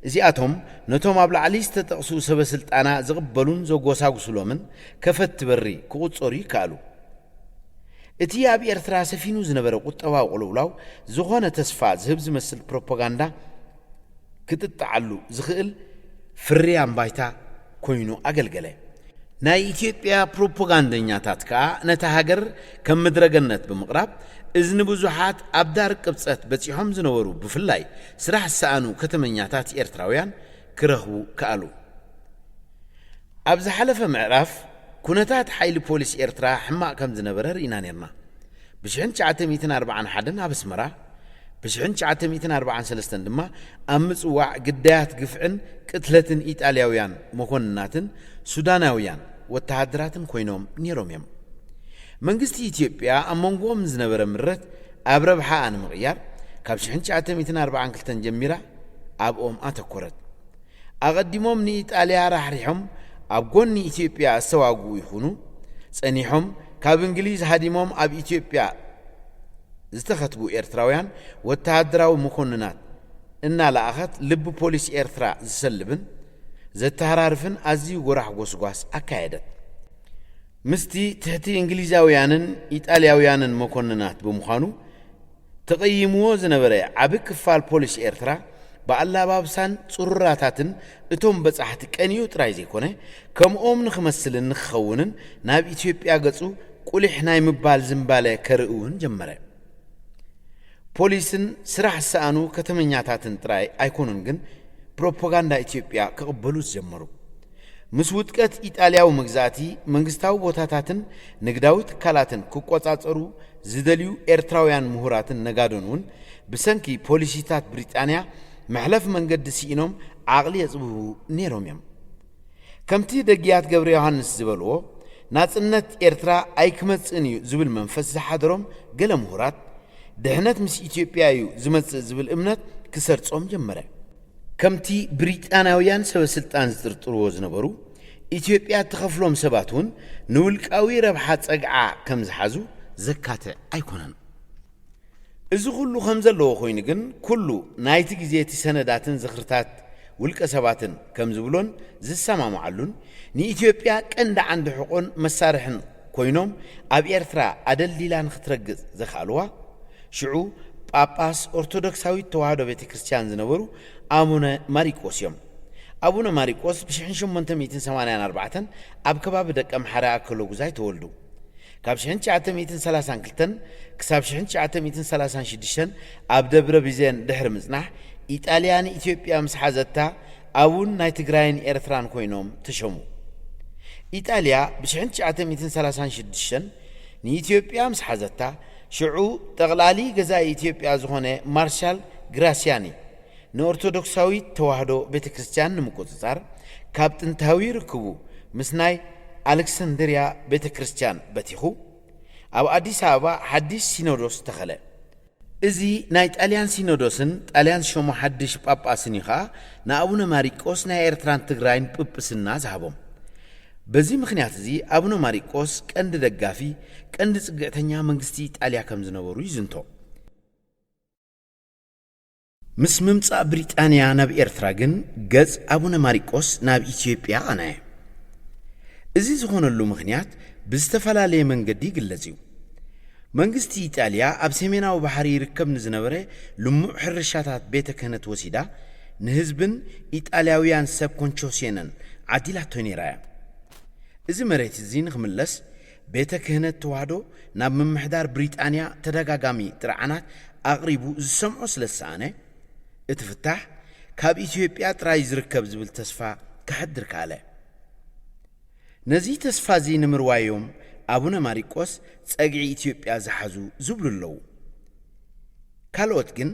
እዚኣቶም ነቶም ኣብ ላዕሊ ዝተጠቕሱ ሰበ ስልጣና ዝቕበሉን ዘጎሳጉሱሎምን ከፈትቲ በሪ ክቑጸሩ ይከኣሉ። እቲ ኣብ ኤርትራ ሰፊኑ ዝነበረ ቁጠባዊ ቅልውላው ዝኾነ ተስፋ ዝህብ ዝመስል ፕሮፓጋንዳ ክጥጥዓሉ ዝኽእል ፍርያም ባይታ ኮይኑ ኣገልገለ። ናይ ኢትዮጵያ ፕሮፓጋንደኛታት ከኣ ነታ ሃገር ከም ምድረገነት ብምቕራብ እዝኒ ብዙሓት ኣብ ዳር ቅብጸት በጺሖም ዝነበሩ ብፍላይ ስራሕ ዝሰኣኑ ከተመኛታት ኤርትራውያን ክረኽቡ ከኣሉ። ኣብ ዝሓለፈ ምዕራፍ ኩነታት ሓይሊ ፖሊስ ኤርትራ ሕማቕ ከም ዝነበረ ርኢና ኔርና። ብ1941 ኣብ ኣስመራ፣ ብ1943 ድማ ኣብ ምጽዋዕ ግዳያት ግፍዕን ቅትለትን ኢጣልያውያን መኮንናትን ሱዳናውያን ወተሃደራትን ኮይኖም ኔሮም እዮም። መንግስቲ ኢትዮጵያ ኣብ መንጎኦም ዝነበረ ምረት ኣብ ረብሓኣ ንምቕያር ካብ 1942 ጀሚራ ኣብኦም ኣተኮረት። ኣቐዲሞም ንኢጣልያ ራሕሪሖም ኣብ ጎኒ ኢትዮጵያ ዝተዋግኡ ይኹኑ፣ ጸኒሖም ካብ እንግሊዝ ሃዲሞም ኣብ ኢትዮጵያ ዝተኸትቡ ኤርትራውያን ወተሃደራዊ መኮንናት እናለኣኸት ልቢ ፖሊስ ኤርትራ ዝሰልብን ዘተሃራርፍን ኣዝዩ ጎራሕ ጎስጓስ ኣካየደት። ምስቲ ትሕቲ እንግሊዛውያንን ኢጣልያውያንን መኮንናት ብምዃኑ ተቐይምዎ ዝነበረ ዓቢ ክፋል ፖሊስ ኤርትራ ብኣላባብሳን ጽሩራታትን እቶም በጻሕቲ ቀንዩ ጥራይ ዘይኮነ፣ ከምኦም ንኽመስልን ንኽኸውንን ናብ ኢትዮጵያ ገጹ ቁሊሕ ናይ ምባል ዝንባለ ከርኢ እውን ጀመረ። ፖሊስን ስራሕ ዝሰኣኑ ከተመኛታትን ጥራይ ኣይኮኑን ግን ፕሮፓጋንዳ ኢትዮጵያ ክቕበሉ ዝጀመሩ። ምስ ውድቀት ኢጣልያዊ መግዛእቲ መንግስታዊ ቦታታትን ንግዳዊ ትካላትን ክቆጻጸሩ ዝደልዩ ኤርትራውያን ምሁራትን ነጋዶን እውን ብሰንኪ ፖሊሲታት ብሪጣንያ መሕለፍ መንገዲ ስኢኖም ዓቕሊ የጽብቡ ነይሮም እዮም። ከምቲ ደግያት ገብረ ዮሃንስ ዝበልዎ፣ ናጽነት ኤርትራ ኣይክመጽእን እዩ ዝብል መንፈስ ዝሓደሮም ገለ ምሁራት፣ ድሕነት ምስ ኢትዮጵያ እዩ ዝመጽእ ዝብል እምነት ክሰርጾም ጀመረ። ከምቲ ብሪጣናውያን ሰበ ስልጣን ዝጥርጥርዎ ዝነበሩ፣ ኢትዮጵያ እትኸፍሎም ሰባት እውን ንውልቃዊ ረብሓ ጸግዓ ከም ዝሓዙ ዘካትዕ ኣይኮነን። እዚ ኩሉ ከም ዘለዎ ኮይኑ ግን፣ ኩሉ ናይቲ ግዜ እቲ ሰነዳትን ዝኽርታት ውልቀ ሰባትን ከም ዝብሎን ዝሰማምዓሉን፣ ንኢትዮጵያ ቀንዲ ዓንዲ ሕቖን መሳርሕን ኮይኖም ኣብ ኤርትራ ኣደልዲላ ንኽትረግጽ ዘኽኣልዋ፣ ሽዑ ጳጳስ ኦርቶዶክሳዊት ተዋህዶ ቤተ ክርስቲያን ዝነበሩ ኣቡነ ማሪቆስ እዮም። ኣቡነ ማሪቆስ ብ1884 ኣብ ከባቢ ደቀምሓረ ኣከለጉዛይ ተወልዱ። ካብ 1932 ክሳብ 1936 ኣብ ደብረ ቢዘን ድሕሪ ምጽናሕ፣ ኢጣልያ ንኢትዮጵያ ምስ ሓዘታ፣ ኣቡን ናይ ትግራይን ኤርትራን ኮይኖም ተሸሙ። ኢጣልያ ብ1936 ንኢትዮጵያ ምስ ሓዘታ፣ ሽዑ ጠቕላሊ ገዛኢ ኢትዮጵያ ዝኾነ ማርሻል ግራሲያኒ፣ ንኦርቶዶክሳዊት ተዋህዶ ቤተ ክርስቲያን ንምቁጽጻር፣ ካብ ጥንታዊ ርክቡ ምስ ናይ ኣሌክሳንድርያ ቤተ ክርስቲያን በቲኹ፣ ኣብ ኣዲስ ኣበባ ሓድሽ ሲኖዶስ ተኸለ። እዚ ናይ ጣልያን ሲኖዶስን ጣልያን ዝሸሞ ሓድሽ ጳጳስን እዩ ኸኣ ንኣቡነ ማሪቆስ ናይ ኤርትራን ትግራይን ጵጵስና ዝሃቦም። በዚ ምኽንያት እዚ ኣቡነ ማሪቆስ ቀንዲ ደጋፊ፣ ቀንዲ ጽግዕተኛ መንግስቲ ኢጣልያ ከም ዝነበሩ ይዝንቶ። ምስ ምምጻእ ብሪጣንያ ናብ ኤርትራ ግን ገጽ ኣቡነ ማሪቆስ ናብ ኢትዮጵያ ኣቐነየ። እዚ ዝኾነሉ ምኽንያት ብዝተፈላለየ መንገዲ ይግለጽ እዩ። መንግስቲ ኢጣልያ ኣብ ሰሜናዊ ባሕሪ ይርከብ ንዝነበረ ልሙዕ ሕርሻታት ቤተ ክህነት ወሲዳ ንህዝብን ኢጣልያውያን ሰብ ኮንቾሴነን ዓዲላቶ ነይራ እያ። እዚ መሬት እዚ ንኽምለስ ቤተ ክህነት ተዋህዶ ናብ ምምሕዳር ብሪጣንያ ተደጋጋሚ ጥርዓናት ኣቕሪቡ ዝሰምዖ ስለ ዝሰኣነ፣ እቲ ፍታሕ ካብ ኢትዮጵያ ጥራይ ዝርከብ ዝብል ተስፋ ከሕድር ከኣለ። ነዚ ተስፋ እዚ ንምርዋዮም ኣቡነ ማሪቆስ ጸግዒ ኢትዮጵያ ዝሓዙ ዝብሉ ኣለዉ። ካልኦት ግን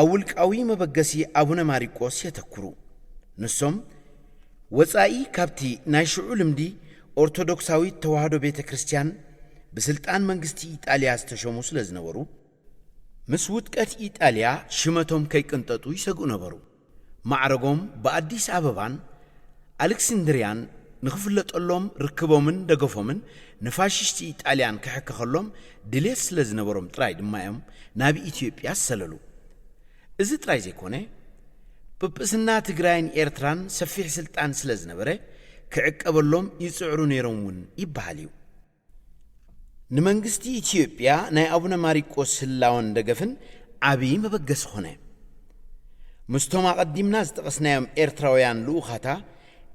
ኣብ ውልቃዊ መበገሲ ኣቡነ ማሪቆስ የተክሩ። ንሶም ወጻኢ ካብቲ ናይ ሽዑ ልምዲ ኦርቶዶክሳዊት ተዋህዶ ቤተ ክርስቲያን ብስልጣን መንግስቲ ኢጣልያ ዝተሸሙ ስለ ዝነበሩ፣ ምስ ውድቀት ኢጣልያ ሽመቶም ከይቅንጠጡ ይሰግኡ ነበሩ። ማዕረጎም ብኣዲስ ኣበባን ኣሌክስንድርያን ንኽፍለጠሎም ርክቦምን ደገፎምን ንፋሽስቲ ኢጣልያን ክሕከኸሎም ድሌት ስለ ዝነበሮም ጥራይ ድማ እዮም ናብ ኢትዮጵያ ዝሰለሉ። እዚ ጥራይ ዘይኮነ፣ ጵጵስና ትግራይን ኤርትራን ሰፊሕ ስልጣን ስለ ዝነበረ ክዕቀበሎም ይጽዕሩ ነይሮም እውን ይበሃል እዩ። ንመንግስቲ ኢትዮጵያ ናይ ኣቡነ ማሪቆስ ህላወን ደገፍን ዓብዪ መበገሲ ኾነ። ምስቶም ኣቐዲምና ዝጠቐስናዮም ኤርትራውያን ልኡኻታ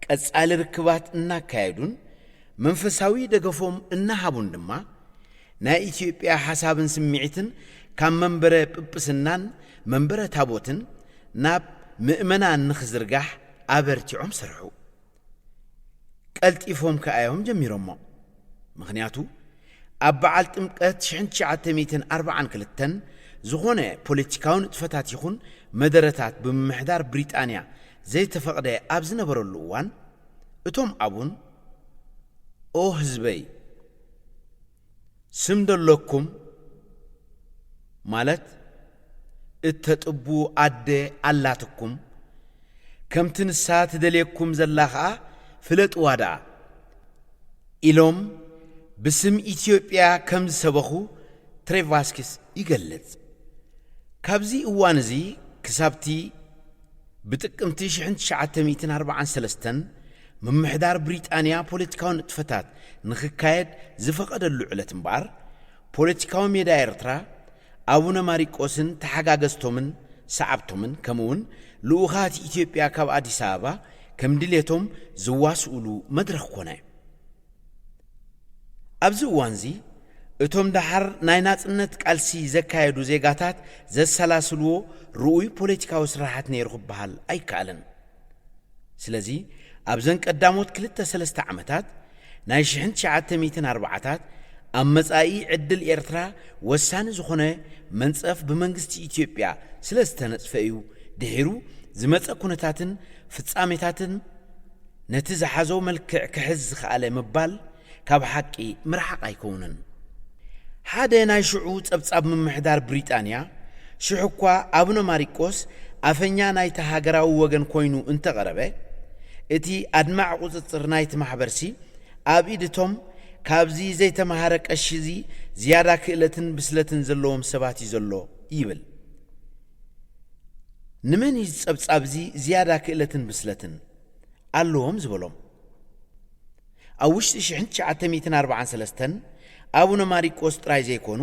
ቀጻሊ ርክባት እናካየዱን መንፈሳዊ ደገፎም እናሃቡን ድማ ናይ ኢትዮጵያ ሓሳብን ስምዒትን ካብ መንበረ ጵጵስናን መንበረ ታቦትን ናብ ምእመናን ንኽዝርጋሕ ኣበርቲዖም ሰርሑ። ቀልጢፎም ከኣዮም ጀሚሮሞ። ምኽንያቱ ኣብ በዓል ጥምቀት ሽሕን ትሽዓተ ሚእትን ኣርባዓን ክልተን ዝኾነ ፖለቲካዊ ንጥፈታት ይኹን መደረታት ብምምሕዳር ብሪጣንያ ዘይተፈቕደ ኣብ ዝነበረሉ እዋን እቶም ኣቡን ኦ ህዝበይ ስም ደለኩም ማለት እተጥቡ ኣደ ኣላትኩም ከምቲ ንሳ ትደልየኩም ዘላ ኸኣ ፍለጥዋ ደኣ ኢሎም ብስም ኢትዮጵያ ከም ዝሰበኹ ትሬቫስኪስ ይገልጽ። ካብዚ እዋን እዚ ክሳብቲ ብጥቅምቲ ሽሕን ትሽዓተ ሚእትን ኣርባዓን ሰለስተን ምምሕዳር ብሪጣንያ ፖለቲካዊ ንጥፈታት ንኽካየድ ዝፈቐደሉ ዕለት እምበኣር ፖለቲካዊ ሜዳ ኤርትራ ኣቡነ ማሪቆስን ተሓጋገዝቶምን ሰዓብቶምን ከምኡውን ልኡኻት ኢትዮጵያ ካብ ኣዲስ ኣበባ ከም ድሌቶም ዝዋስኡሉ መድረኽ ኮነ። ኣብዚ እዋንዚ እቶም ደሓር ናይ ናጽነት ቃልሲ ዘካየዱ ዜጋታት ዘሰላስልዎ ርኡይ ፖለቲካዊ ስራሓት ነይሩ ክበሃል ኣይከኣልን። ስለዚ ኣብዘን ቀዳሞት ክልተ ሰለስተ ዓመታት ናይ ሽሕን ትሽዓተ ሚእትን ኣርባዓታት ኣብ መጻኢ ዕድል ኤርትራ ወሳኒ ዝኾነ መንጸፍ ብመንግስቲ ኢትዮጵያ ስለ ዝተነጽፈ እዩ ድሒሩ ዝመጸ ኩነታትን ፍጻሜታትን ነቲ ዝሓዞ መልክዕ ክሕዝ ዝኸኣለ ምባል ካብ ሓቂ ምርሓቕ ኣይከውንን። ሓደ ናይ ሽዑ ጸብጻብ ምምሕዳር ብሪጣንያ ሽሕ እኳ ኣቡነ ማሪቆስ ኣፈኛ ናይቲ ሃገራዊ ወገን ኮይኑ እንተቐረበ እቲ ኣድማዕ ቁጽጽር ናይቲ ማሕበርሲ ኣብ ኢድቶም ካብዚ ዘይተማሃረ ቀሺ እዚ ዝያዳ ክእለትን ብስለትን ዘለዎም ሰባት እዩ ዘሎ ይብል። ንመን እዩ ጸብጻብ እዚ ዝያዳ ክእለትን ብስለትን ኣለዎም ዝበሎም? ኣብ ውሽጢ ሽሕን ትሽዓተ ሚእትን ኣርባዓን ሰለስተን ኣቡነ ማሪቆስ ጥራይ ዘይኮኑ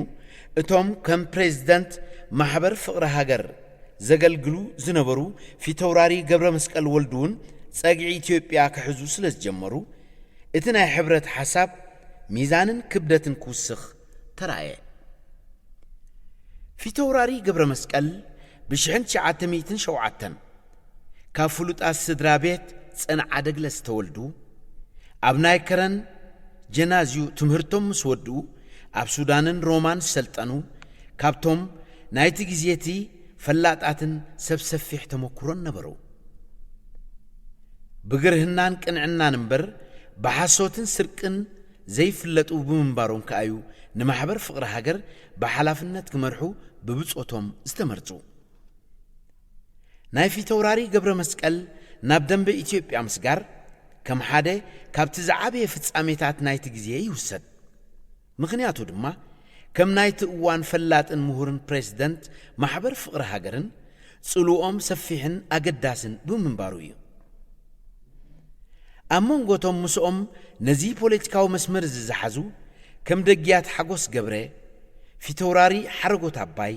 እቶም ከም ፕሬዝደንት ማሕበር ፍቕሪ ሃገር ዘገልግሉ ዝነበሩ ፊተውራሪ ገብረ መስቀል ወልዱ እውን ጸግዒ ኢትዮጵያ ክሕዙ ስለ ዝጀመሩ እቲ ናይ ሕብረት ሓሳብ ሚዛንን ክብደትን ክውስኽ ተራእየ። ፊተውራሪ ገብረ መስቀል ብሽሕን ትሽዓተ ሚእትን ሸውዓተን ካብ ፍሉጣት ስድራ ቤት ጸንዓ ደግለ ዝተወልዱ ኣብ ናይ ከረን ጀናዝዩ ትምህርቶም ምስ ወድኡ ኣብ ሱዳንን ሮማን ዝሰልጠኑ ካብቶም ናይቲ ግዜ እቲ ፈላጣትን ሰብ ሰፊሕ ተመኩሮን ነበሩ። ብግርህናን ቅንዕናን እምበር ብሓሶትን ስርቅን ዘይፍለጡ ብምንባሮም ከኣዩ ንማሕበር ፍቕሪ ሃገር ብሓላፍነት ክመርሑ ብብጾቶም ዝተመርጹ። ናይ ፊተውራሪ ገብረ መስቀል ናብ ደንበ ኢትዮጵያ ምስጋር ከም ሓደ ካብቲ ዝዓበየ ፍጻሜታት ናይቲ ግዜ ይውሰድ። ምኽንያቱ ድማ ከም ናይቲ እዋን ፈላጥን ምሁርን ፕሬዝደንት ማሕበር ፍቕሪ ሃገርን ጽልኦም ሰፊሕን ኣገዳስን ብምንባሩ እዩ። ኣብ መንጎቶም ምስኦም ነዚ ፖለቲካዊ መስመር እዚ ዝሓዙ ከም ደግያት ሓጎስ ገብረ፣ ፊተውራሪ ሓረጎት ኣባይ፣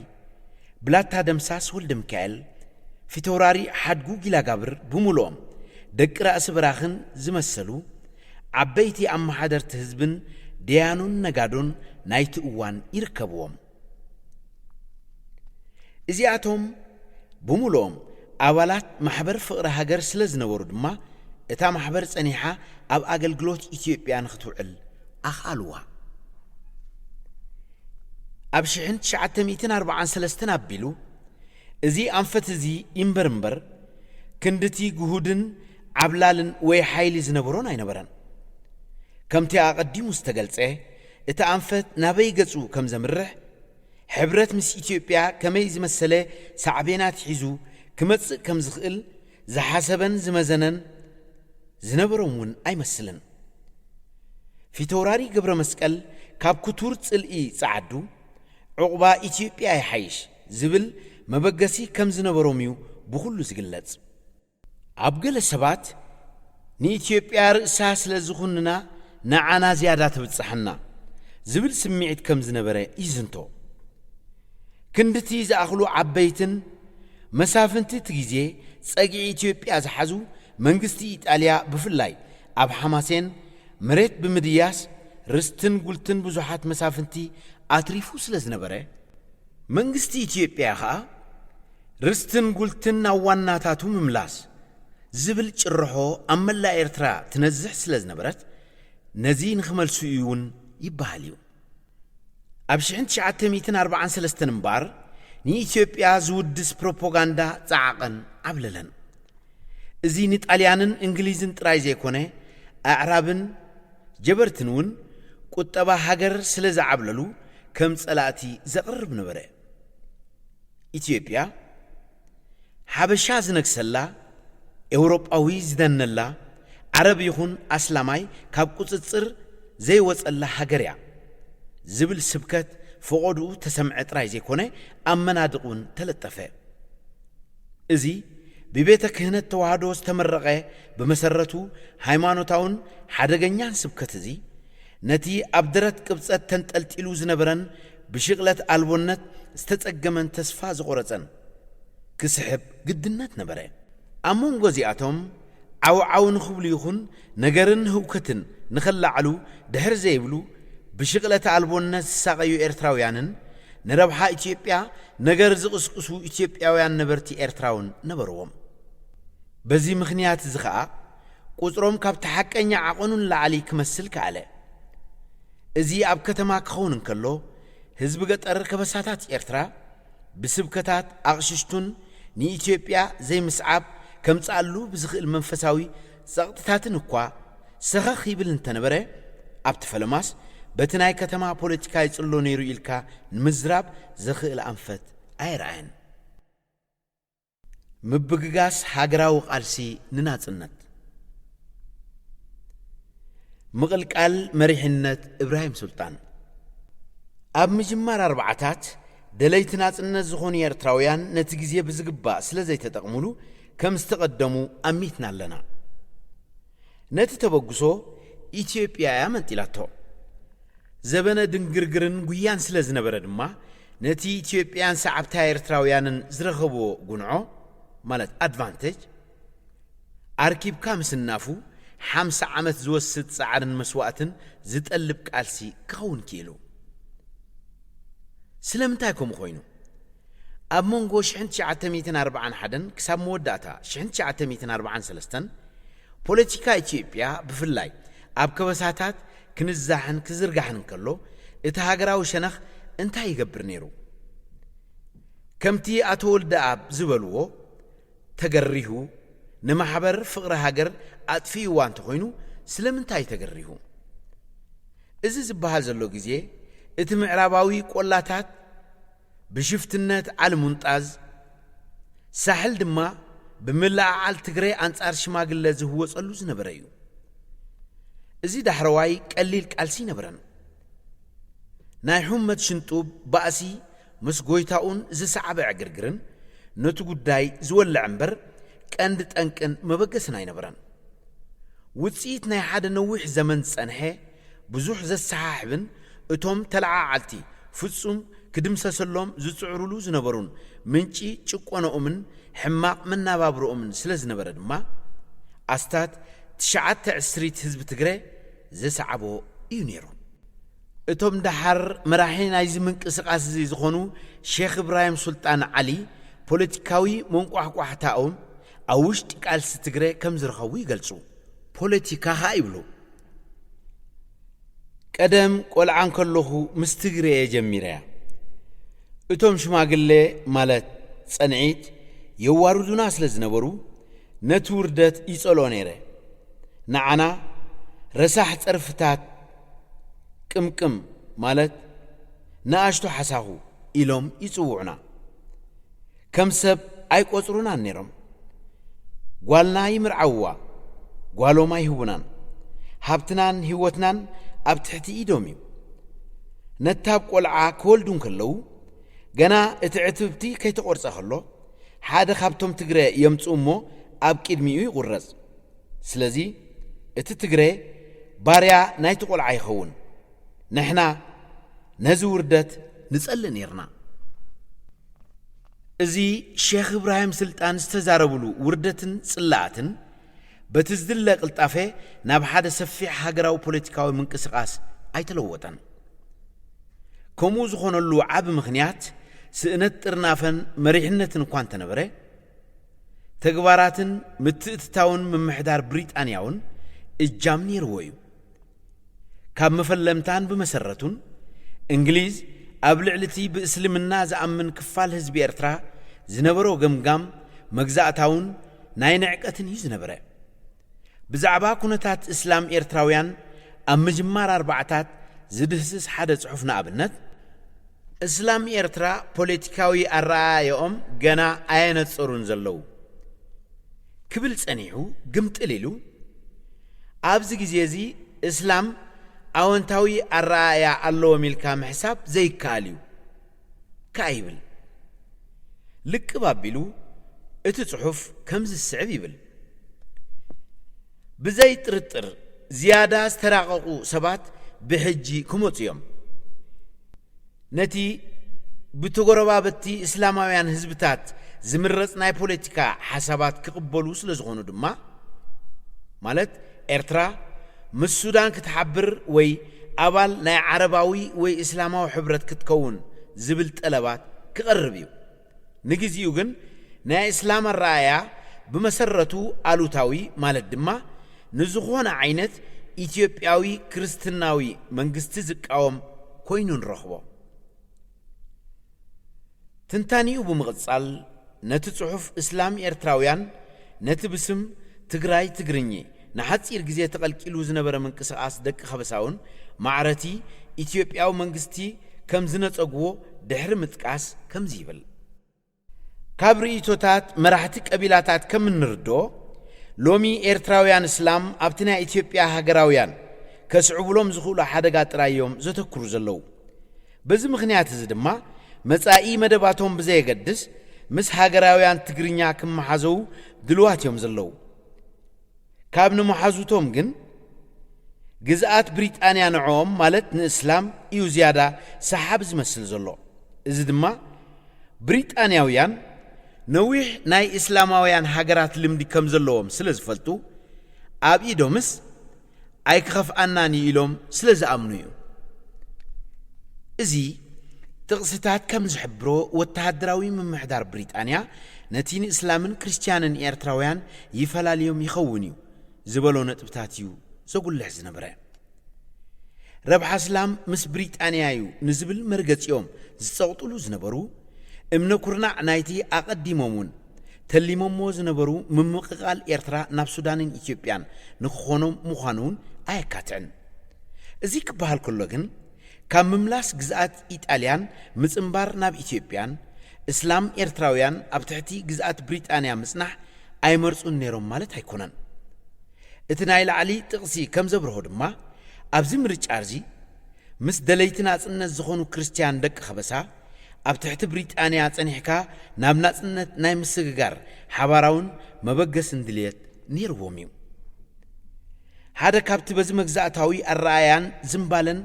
ብላታ ደምሳስ ወልደ ሚካኤል፣ ፊተውራሪ ሓድጉ ጊላጋብር ብምሉኦም ደቂ ራእሲ በራኽን ዝመሰሉ ዓበይቲ ኣመሓደርቲ ህዝብን ደያኑን ነጋዶን ናይቲ እዋን ይርከብዎም። እዚኣቶም ብምሉኦም ኣባላት ማሕበር ፍቕሪ ሃገር ስለ ዝነበሩ ድማ እታ ማሕበር ጸኒሓ ኣብ ኣገልግሎት ኢትዮጵያ ንኽትውዕል ኣኽኣልዋ። ኣብ ሽሕን ትሽዓተ ሚእትን ኣርባዓን ሰለስተን ኣቢሉ እዚ ኣንፈት እዚ ይንበር እምበር ክንድቲ ግሁድን ዓብላልን ወይ ሓይሊ ዝነበሮን ኣይነበረን። ከምቲ ኣቐዲሙ ዝተገልጸ እቲ ኣንፈት ናበይ ገጹ ከም ዘምርሕ ሕብረት ምስ ኢትዮጵያ ከመይ ዝመሰለ ሳዕቤናት ሒዙ ክመጽእ ከም ዝኽእል ዝሓሰበን ዝመዘነን ዝነበሮም እውን ኣይመስልን። ፊተውራሪ ገብረ መስቀል ካብ ክቱር ጽልኢ ጸዓዱ ዕቑባ ኢትዮጵያ ይሓይሽ ዝብል መበገሲ ከም ዝነበሮም እዩ ብኹሉ ዝግለጽ። ኣብ ገለ ሰባት ንኢትዮጵያ ርእሳ ስለ ዝኹንና ንዓና ዝያዳ ትብጽሓና ዝብል ስምዒት ከም ዝነበረ ይዝንቶ። ክንድቲ ዝኣኽሉ ዓበይትን መሳፍንቲ እቲ ግዜ ጸግዒ ኢትዮጵያ ዝሓዙ መንግስቲ ኢጣልያ ብፍላይ ኣብ ሓማሴን መሬት ብምድያስ ርስትን ጉልትን ብዙሓት መሳፍንቲ ኣትሪፉ ስለ ዝነበረ መንግስቲ ኢትዮጵያ ኸኣ ርስትን ጉልትን ናብ ዋናታቱ ምምላስ ዝብል ጭርሖ ኣብ መላእ ኤርትራ ትነዝሕ ስለ ዝነበረት ነዚ ንኽመልሱ እዩ እውን ይበሃል እዩ። ኣብ ሽሕን ትሽዓተ ሚእትን ኣርባዓን ሰለስተን እምበኣር ንኢትዮጵያ ዝውድስ ፕሮፓጋንዳ ጸዓቐን ዓብለለን። እዚ ንጣልያንን እንግሊዝን ጥራይ ዘይኮነ ኣዕራብን ጀበርትን እውን ቁጠባ ሃገር ስለ ዝዓብለሉ ከም ጸላእቲ ዘቕርብ ነበረ። ኢትዮጵያ ሓበሻ ዝነግሰላ፣ ኤውሮጳዊ ዝደነላ፣ ዓረብ ይኹን ኣስላማይ ካብ ቁጽጽር ዘይወጸላ ሃገር እያ ዝብል ስብከት ፈቖድኡ ተሰምዐ ጥራይ ዘይኮነ ኣብ መናድቕ እውን ተለጠፈ። እዚ ብቤተ ክህነት ተዋህዶ ዝተመረቐ ብመሰረቱ ሃይማኖታውን ሓደገኛን ስብከት እዚ ነቲ ኣብ ደረት ቅብጸት ተንጠልጢሉ ዝነበረን ብሽቕለት ኣልቦነት ዝተጸገመን ተስፋ ዝቖረጸን ክስሕብ ግድነት ነበረ። ኣብ መንጎ እዚኣቶም ዓውዓው ንኽብሉ ይኹን ነገርን ህውከትን ንኸላዕሉ ድሕር ዘይብሉ ብሽቕለት ኣልቦነት ዝሳቐዩ ኤርትራውያንን ንረብሓ ኢትዮጵያ ነገር ዝቕስቅሱ ኢትዮጵያውያን ነበርቲ ኤርትራውን ነበርዎም። በዚ ምኽንያት እዚ ኸኣ ቁጽሮም ካብቲ ሓቀኛ ዓቐኑ ንላዕሊ ክመስል ከኣለ። እዚ ኣብ ከተማ ክኸውን እንከሎ ህዝቢ ገጠር ከበሳታት ኤርትራ ብስብከታት ኣቕሽሽቱን ንኢትዮጵያ ዘይምስዓብ ከምጽኣሉ ብዝኽእል መንፈሳዊ ጸቕጥታትን እኳ ሰኸኽ ይብል እንተነበረ ኣብቲ ፈለማስ በቲ ናይ ከተማ ፖለቲካ ይጽሎ ነይሩ ኢልካ ንምዝራብ ዘኽእል ኣንፈት ኣይረኣየን። ምብግጋስ ሃገራዊ ቃልሲ ንናጽነት። ምቕልቃል መሪሕነት እብራሂም ሱልጣን። ኣብ ምጅማር ኣርባዓታት ደለይቲ ናጽነት ዝኾኑ ኤርትራውያን ነቲ ግዜ ብዝግባእ ስለ ዘይተጠቕሙሉ ከም ዝተቐደሙ ኣሚትና ኣለና። ነቲ ተበግሶ ኢትዮጵያ እያ መንጢላቶ። ዘበነ ድንግርግርን ጉያን ስለ ዝነበረ ድማ ነቲ ኢትዮጵያን ሰዓብታ ኤርትራውያንን ዝረኸብዎ ጉንዖ ማለት ኣድቫንቴጅ ኣርኪብካ ምስናፉ ሓምሳ ዓመት ዝወስድ ጻዕርን መስዋእትን ዝጠልብ ቃልሲ ክኸውን ክኢሉ። ስለምንታይ ከምኡ ኮይኑ? ኣብ መንጎ ሽሕን ትሽዓተ ሚእትን ኣርባዓን ሓደን ክሳብ መወዳእታ ሽሕን ትሽዓተ ሚእትን ኣርባዓን ሰለስተን ፖለቲካ ኢትዮጵያ ብፍላይ ኣብ ከበሳታት ክንዛሕን ክዝርጋሕን እንከሎ እቲ ሃገራዊ ሸነኽ እንታይ ይገብር ነይሩ? ከምቲ ኣቶ ወልደኣብ ዝበልዎ ተገሪሁ ንማሕበር ፍቕሪ ሃገር ኣጥፊእዋ እንተኾይኑ ስለምንታይ ተገሪሁ? እዚ ዝበሃል ዘሎ ግዜ እቲ ምዕራባዊ ቆላታት ብሽፍትነት ዓሊ ሙንጣዝ ሳሕል ድማ ብምልዕዓል ትግረ ኣንጻር ሽማግለ ዝህወጸሉ ዝነበረ እዩ። እዚ ዳሕረዋይ ቀሊል ቃልሲ ኣይነበረን። ናይ ሑመት ሽንጡብ ባእሲ ምስ ጎይታኡን ዝሰዓበ ዕግርግርን ነቲ ጉዳይ ዝወልዕ እምበር ቀንዲ ጠንቅን መበገስን ኣይነበረን። ውጽኢት ናይ ሓደ ነዊሕ ዘመን ዝጸንሐ ብዙሕ ዘሰሓሕብን እቶም ተለዓዓልቲ ፍጹም ክድምሰሰሎም ዝጽዕሩሉ ዝነበሩን ምንጪ ጭቆነኦምን ሕማቕ መናባብሮኦምን ስለ ዝነበረ ድማ ኣስታት ትሽዓተ ዕስሪት ህዝቢ ትግረ ዘሰዓቦ እዩ ነይሩ። እቶም ደሓር መራሒ ናይዚ ምንቅስቓስ እዚ ዝኾኑ ሼኽ እብራሂም ሱልጣን ዓሊ ፖለቲካዊ መንቋሕቋሕታኦም ኣብ ውሽጢ ቃልሲ ትግረ ከም ዝረኸቡ ይገልጹ። ፖለቲካ ኸኣ ይብሉ። ቀደም ቆልዓ እንከለኹ ምስ ትግረ እየ ጀሚረያ። እቶም ሽማግለ ማለት ጸንዒት የዋርዱና ስለ ዝነበሩ ነቲ ውርደት ይጸልኦ ነይረ። ንዓና ረሳሕ ጸርፍታት ቅምቅም ማለት ንኣሽቱ ሓሳኹ ኢሎም ይጽውዑና። ከም ሰብ ኣይቆጽሩናን ነይሮም። ጓልና ይምርዓውዋ፣ ጓሎም ኣይህቡናን። ሃብትናን ህይወትናን ኣብ ትሕቲ ኢዶም እዩ። ነታብ ቆልዓ ክወልዱ እንከለዉ ገና እቲ ዕትብቲ ከይተቖርጸ ከሎ ሓደ ካብቶም ትግረ የምጽኡ እሞ ኣብ ቅድሚኡ ይቑረጽ። ስለዚ እቲ ትግረ ባርያ ናይቲ ቆልዓ ይኸውን። ንሕና ነዚ ውርደት ንጸልእ ነይርና። እዚ ሼኽ እብራሂም ስልጣን ዝተዛረብሉ ውርደትን ጽላኣትን በቲ ዝድለ ቅልጣፈ ናብ ሓደ ሰፊሕ ሃገራዊ ፖለቲካዊ ምንቅስቓስ ኣይተለወጠን። ከምኡ ዝኾነሉ ዓቢ ምኽንያት ስእነት ጥርናፈን መሪሕነትን እኳ እንተነበረ፣ ተግባራትን ምትእትታውን ምምሕዳር ብሪጣንያውን እጃም ነይርዎ እዩ። ካብ መፈለምታን ብመሰረቱን እንግሊዝ ኣብ ልዕሊ እቲ ብእስልምና ዝኣምን ክፋል ህዝቢ ኤርትራ ዝነበሮ ገምጋም መግዛእታውን ናይ ንዕቀትን እዩ ዝነበረ። ብዛዕባ ኩነታት እስላም ኤርትራውያን ኣብ ምጅማር ኣርባዕታት ዝድህስስ ሓደ ጽሑፍ ንኣብነት፣ እስላም ኤርትራ ፖለቲካዊ ኣረኣእያኦም ገና ኣየነጸሩን ዘለዉ ክብል ጸኒሑ ግምጥል ኢሉ፣ ኣብዚ ግዜ እዚ እስላም ኣወንታዊ ኣረኣእያ ኣለዎም ኢልካ ምሕሳብ ዘይከኣል እዩ ከኣ ይብል። ልቅብ ኣቢሉ እቲ ጽሑፍ ከምዚ ዝስዕብ ይብል። ብዘይ ጥርጥር ዝያዳ ዝተራቐቑ ሰባት ብሕጂ ክመጹ እዮም። ነቲ ብተጎረባበቲ እስላማውያን ህዝብታት ዝምረጽ ናይ ፖለቲካ ሓሳባት ክቕበሉ ስለ ዝኾኑ ድማ፣ ማለት ኤርትራ ምስ ሱዳን ክትሓብር ወይ ኣባል ናይ ዓረባዊ ወይ እስላማዊ ሕብረት ክትከውን ዝብል ጠለባት ክቐርብ እዩ። ንግዚኡ ግን ናይ እስላም ኣረኣእያ ብመሰረቱ ኣሉታዊ፣ ማለት ድማ ንዝኾነ ዓይነት ኢትዮጵያዊ ክርስትናዊ መንግስቲ ዝቃወም ኮይኑ ንረኽቦ። ትንታኒኡ ብምቕጻል፣ ነቲ ጽሑፍ እስላም ኤርትራውያን ነቲ ብስም ትግራይ ትግርኚ ንሓጺር ግዜ ተቐልቂሉ ዝነበረ ምንቅስቓስ ደቂ ከበሳውን ማዕረቲ ኢትዮጵያዊ መንግስቲ ከም ዝነጸግዎ ድሕሪ ምጥቃስ ከምዚ ይብል። ካብ ርእይቶታት መራሕቲ ቀቢላታት ከም እንርድኦ፣ ሎሚ ኤርትራውያን እስላም ኣብቲ ናይ ኢትዮጵያ ሃገራውያን ከስዕቡሎም ዝኽእሉ ሓደጋ ጥራይ እዮም ዘተኩሩ ዘለዉ። በዚ ምኽንያት እዚ ድማ መጻኢ መደባቶም ብዘየገድስ ምስ ሃገራውያን ትግርኛ ክመሓዘዉ ድልዋት እዮም ዘለዉ። ካብ ንመሓዙቶም ግን ግዝኣት ብሪጣንያ ንዕኦም ማለት ንእስላም እዩ ዝያዳ ሰሓቢ ዝመስል ዘሎ። እዚ ድማ ብሪጣንያውያን ነዊሕ ናይ እስላማውያን ሃገራት ልምዲ ከም ዘለዎም ስለ ዝፈልጡ ኣብ ኢዶምስ ኣይክኸፍኣናን እዩ ኢሎም ስለ ዝኣምኑ እዩ። እዚ ጥቕስታት ከም ዝሕብሮ ወተሃደራዊ ምምሕዳር ብሪጣንያ ነቲ ንእስላምን ክርስትያንን ኤርትራውያን ይፈላልዮም ይኸውን እዩ ዝበሎ ነጥብታት እዩ ዘጉልሕ ዝነበረ። ረብሓ እስላም ምስ ብሪጣንያ እዩ ንዝብል መርገጺኦም ዝጸቕጥሉ ዝነበሩ እምነ ኩርናዕ ናይቲ ኣቐዲሞም እውን ተሊሞሞ ዝነበሩ ምምቕቓል ኤርትራ ናብ ሱዳንን ኢትዮጵያን ንክኾኖም ምዃኑ እውን ኣየካትዕን። እዚ ክበሃል ከሎ ግን ካብ ምምላስ ግዝኣት ኢጣልያን ምጽንባር ናብ ኢትዮጵያን እስላም ኤርትራውያን ኣብ ትሕቲ ግዝኣት ብሪጣንያ ምጽናሕ ኣይመርጹን ነይሮም ማለት ኣይኮነን። እቲ ናይ ላዕሊ ጥቕሲ ከም ዘብርሆ ድማ ኣብዚ ምርጫ እዚ ምስ ደለይቲ ናጽነት ዝኾኑ ክርስትያን ደቂ ከበሳ ኣብ ትሕቲ ብሪጣንያ ጸኒሕካ ናብ ናጽነት ናይ ምስግጋር ሓባራውን መበገስን ድልየት ነይርዎም እዩ። ሓደ ካብቲ በዚ መግዛእታዊ ኣረኣእያን ዝምባለን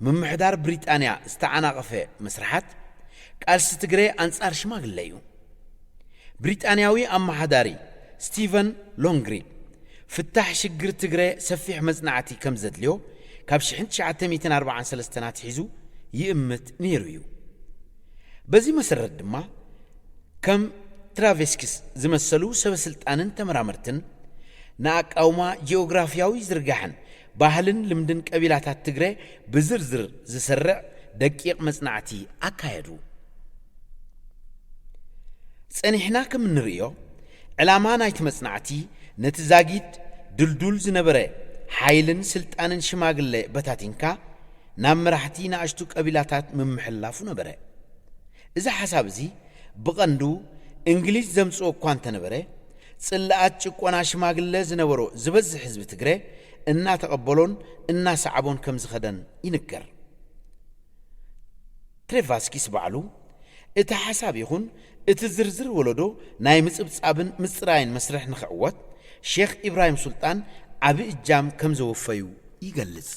ምምሕዳር ብሪጣንያ ዝተዓናቐፈ መስርሓት ቃልሲ ትግረ ኣንጻር ሽማግለ እዩ። ብሪጣንያዊ ኣመሓዳሪ ስቲቨን ሎንግሪድ ፍታሕ ሽግር ትግረ ሰፊሕ መጽናዕቲ ከም ዘድልዮ ካብ ሽሕን ትሽዓተ ሚእትን ኣርባዓን ሰለስተን ኣትሒዙ ይእምት ነይሩ እዩ። በዚ መሰረት ድማ ከም ትራቬስኪስ ዝመሰሉ ሰበ ስልጣንን ተመራመርትን ንኣቃውማ ጂኦግራፍያዊ ዝርጋሕን ባህልን ልምድን ቀቢላታት ትግረ ብዝርዝር ዝሰርዕ ደቂቕ መጽናዕቲ ኣካየዱ። ጸኒሕና ከም እንርእዮ ዕላማ ናይቲ መጽናዕቲ ነቲ ዛጊድ ድልዱል ዝነበረ ሓይልን ስልጣንን ሽማግለ በታቲንካ ናብ መራሕቲ ንኣሽቱ ቀቢላታት ምምሕላፉ ነበረ። እዚ ሓሳብ እዚ ብቐንዱ እንግሊዝ ዘምጽኦ እኳ እንተነበረ፣ ጽልኣት ጭቆና ሽማግለ ዝነበሮ ዝበዝሕ ህዝቢ ትግረ እናተቐበሎን እናሰዓቦን ከም ዝኸደን ይንገር። ትሬቫስኪስ ባዕሉ እቲ ሓሳብ ይኹን እቲ ዝርዝር ወለዶ ናይ ምጽብጻብን ምጽራይን መስርሕ ንኽዕወት ሼኽ ኢብራሂም ሱልጣን ዓቢ እጃም ከም ዘወፈዩ ይገልጽ።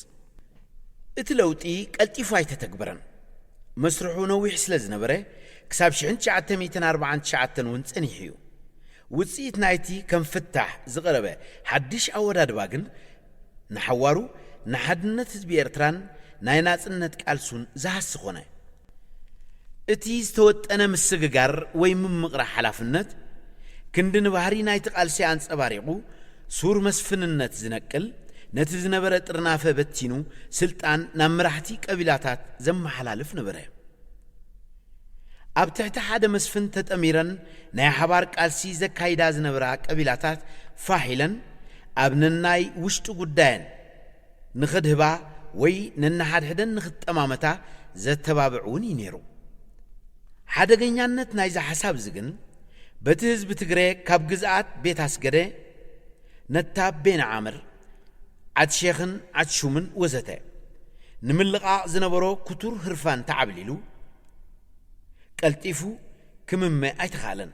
እቲ ለውጢ ቀልጢፉ ኣይተተግበረን። መስርሑ ነዊሕ ስለ ዝነበረ ክሳብ ሽሕን ትሽዓተ ሚእትን ኣርባዓን ትሽዓተን እውን ጸኒሑ እዩ። ውጽኢት ናይቲ ከም ፍታሕ ዝቐረበ ሓድሽ ኣወዳድባ ግን ንሓዋሩ ንሓድነት ህዝቢ ኤርትራን ናይ ናጽነት ቃልሱን ዝሃሲ ኾነ። እቲ ዝተወጠነ ምስግጋር ወይ ምምቕራሕ ሓላፍነት ክንዲ ንባህሪ ናይቲ ቃልሲ ኣንጸባሪቑ ሱር መስፍንነት ዝነቅል፣ ነቲ ዝነበረ ጥርናፈ በቲኑ ስልጣን ናብ መራሕቲ ቀቢላታት ዘመሓላልፍ ነበረ። ኣብ ትሕቲ ሓደ መስፍን ተጠሚረን ናይ ሓባር ቃልሲ ዘካይዳ ዝነበራ ቀቢላታት ፋሕ ኢለን ኣብ ነናይ ውሽጢ ጉዳየን ንኸድህባ ወይ ነንሓድሕደን ንኽጠማመታ ዘተባብዕ እውን እዩ ነይሩ። ሓደገኛነት ናይዚ ሓሳብ እዚ ግን በቲ ህዝቢ ትግረ ካብ ግዝኣት ቤት ኣስገደ ነታ ቤን ዓምር ዓድ ሼኽን ዓድ ሹምን ወዘተ ንምልቓቕ ዝነበሮ ክቱር ህርፋን ተዓብሊሉ ቀልጢፉ ክምመ ኣይተኻእለን።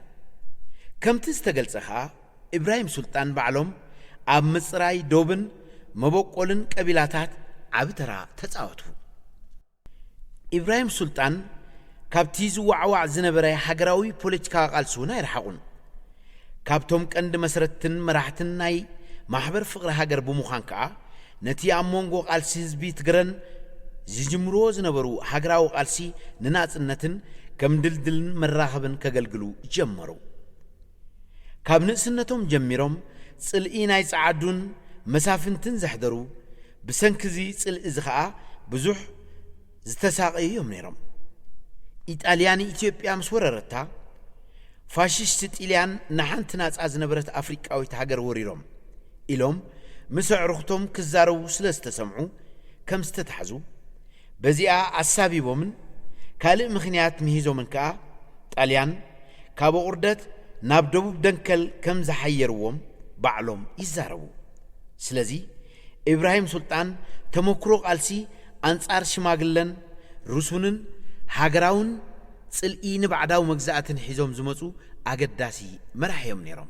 ከምቲ ዝተገልጸ ኸኣ ኢብራሂም ሱልጣን ባዕሎም ኣብ ምጽራይ ዶብን መበቆልን ቀቢላታት ዓቢ ተራ ተጻወቱ። ኢብራሂም ሱልጣን ካብቲ ዝዋዕዋዕ ዝነበረ ሃገራዊ ፖለቲካዊ ቃልሲ እውን ኣይረሓቑን። ካብቶም ቀንዲ መስረትትን መራሕትን ናይ ማሕበር ፍቕሪ ሃገር ብምዃን ከኣ ነቲ ኣብ መንጎ ቃልሲ ህዝቢ ትግረን ዝጅምርዎ ዝነበሩ ሃገራዊ ቃልሲ ንናጽነትን ከም ድልድልን መራኸብን ከገልግሉ ጀመሩ። ካብ ንእስነቶም ጀሚሮም ጽልኢ ናይ ጸዓዱን መሳፍንትን ዘሕደሩ፣ ብሰንኪ እዚ ጽልኢ እዚ ኸኣ ብዙሕ ዝተሳቐዩ እዮም ነይሮም። ኢጣልያ ንኢትዮጵያ ምስ ወረረታ ፋሽስት ጢልያን ንሓንቲ ናጻ ዝነበረት ኣፍሪቃዊት ሃገር ወሪሮም ኢሎም ምስ ኣዕሩኽቶም ክዛረቡ ስለ ዝተሰምዑ ከም ዝተታሕዙ፣ በዚኣ ኣሳቢቦምን ካልእ ምኽንያት ምሂዞምን ከኣ ጣልያን ካብ ኣቑርደት ናብ ደቡብ ደንከል ከም ዝሓየርዎም ባዕሎም ይዛረቡ። ስለዚ ኢብራሂም ሱልጣን ተመክሮ ቃልሲ ኣንጻር ሽማግለን ርሱንን ሃገራውን ጽልኢ ንባዕዳዊ መግዛእትን ሒዞም ዝመጹ ኣገዳሲ መራሒ እዮም ነይሮም።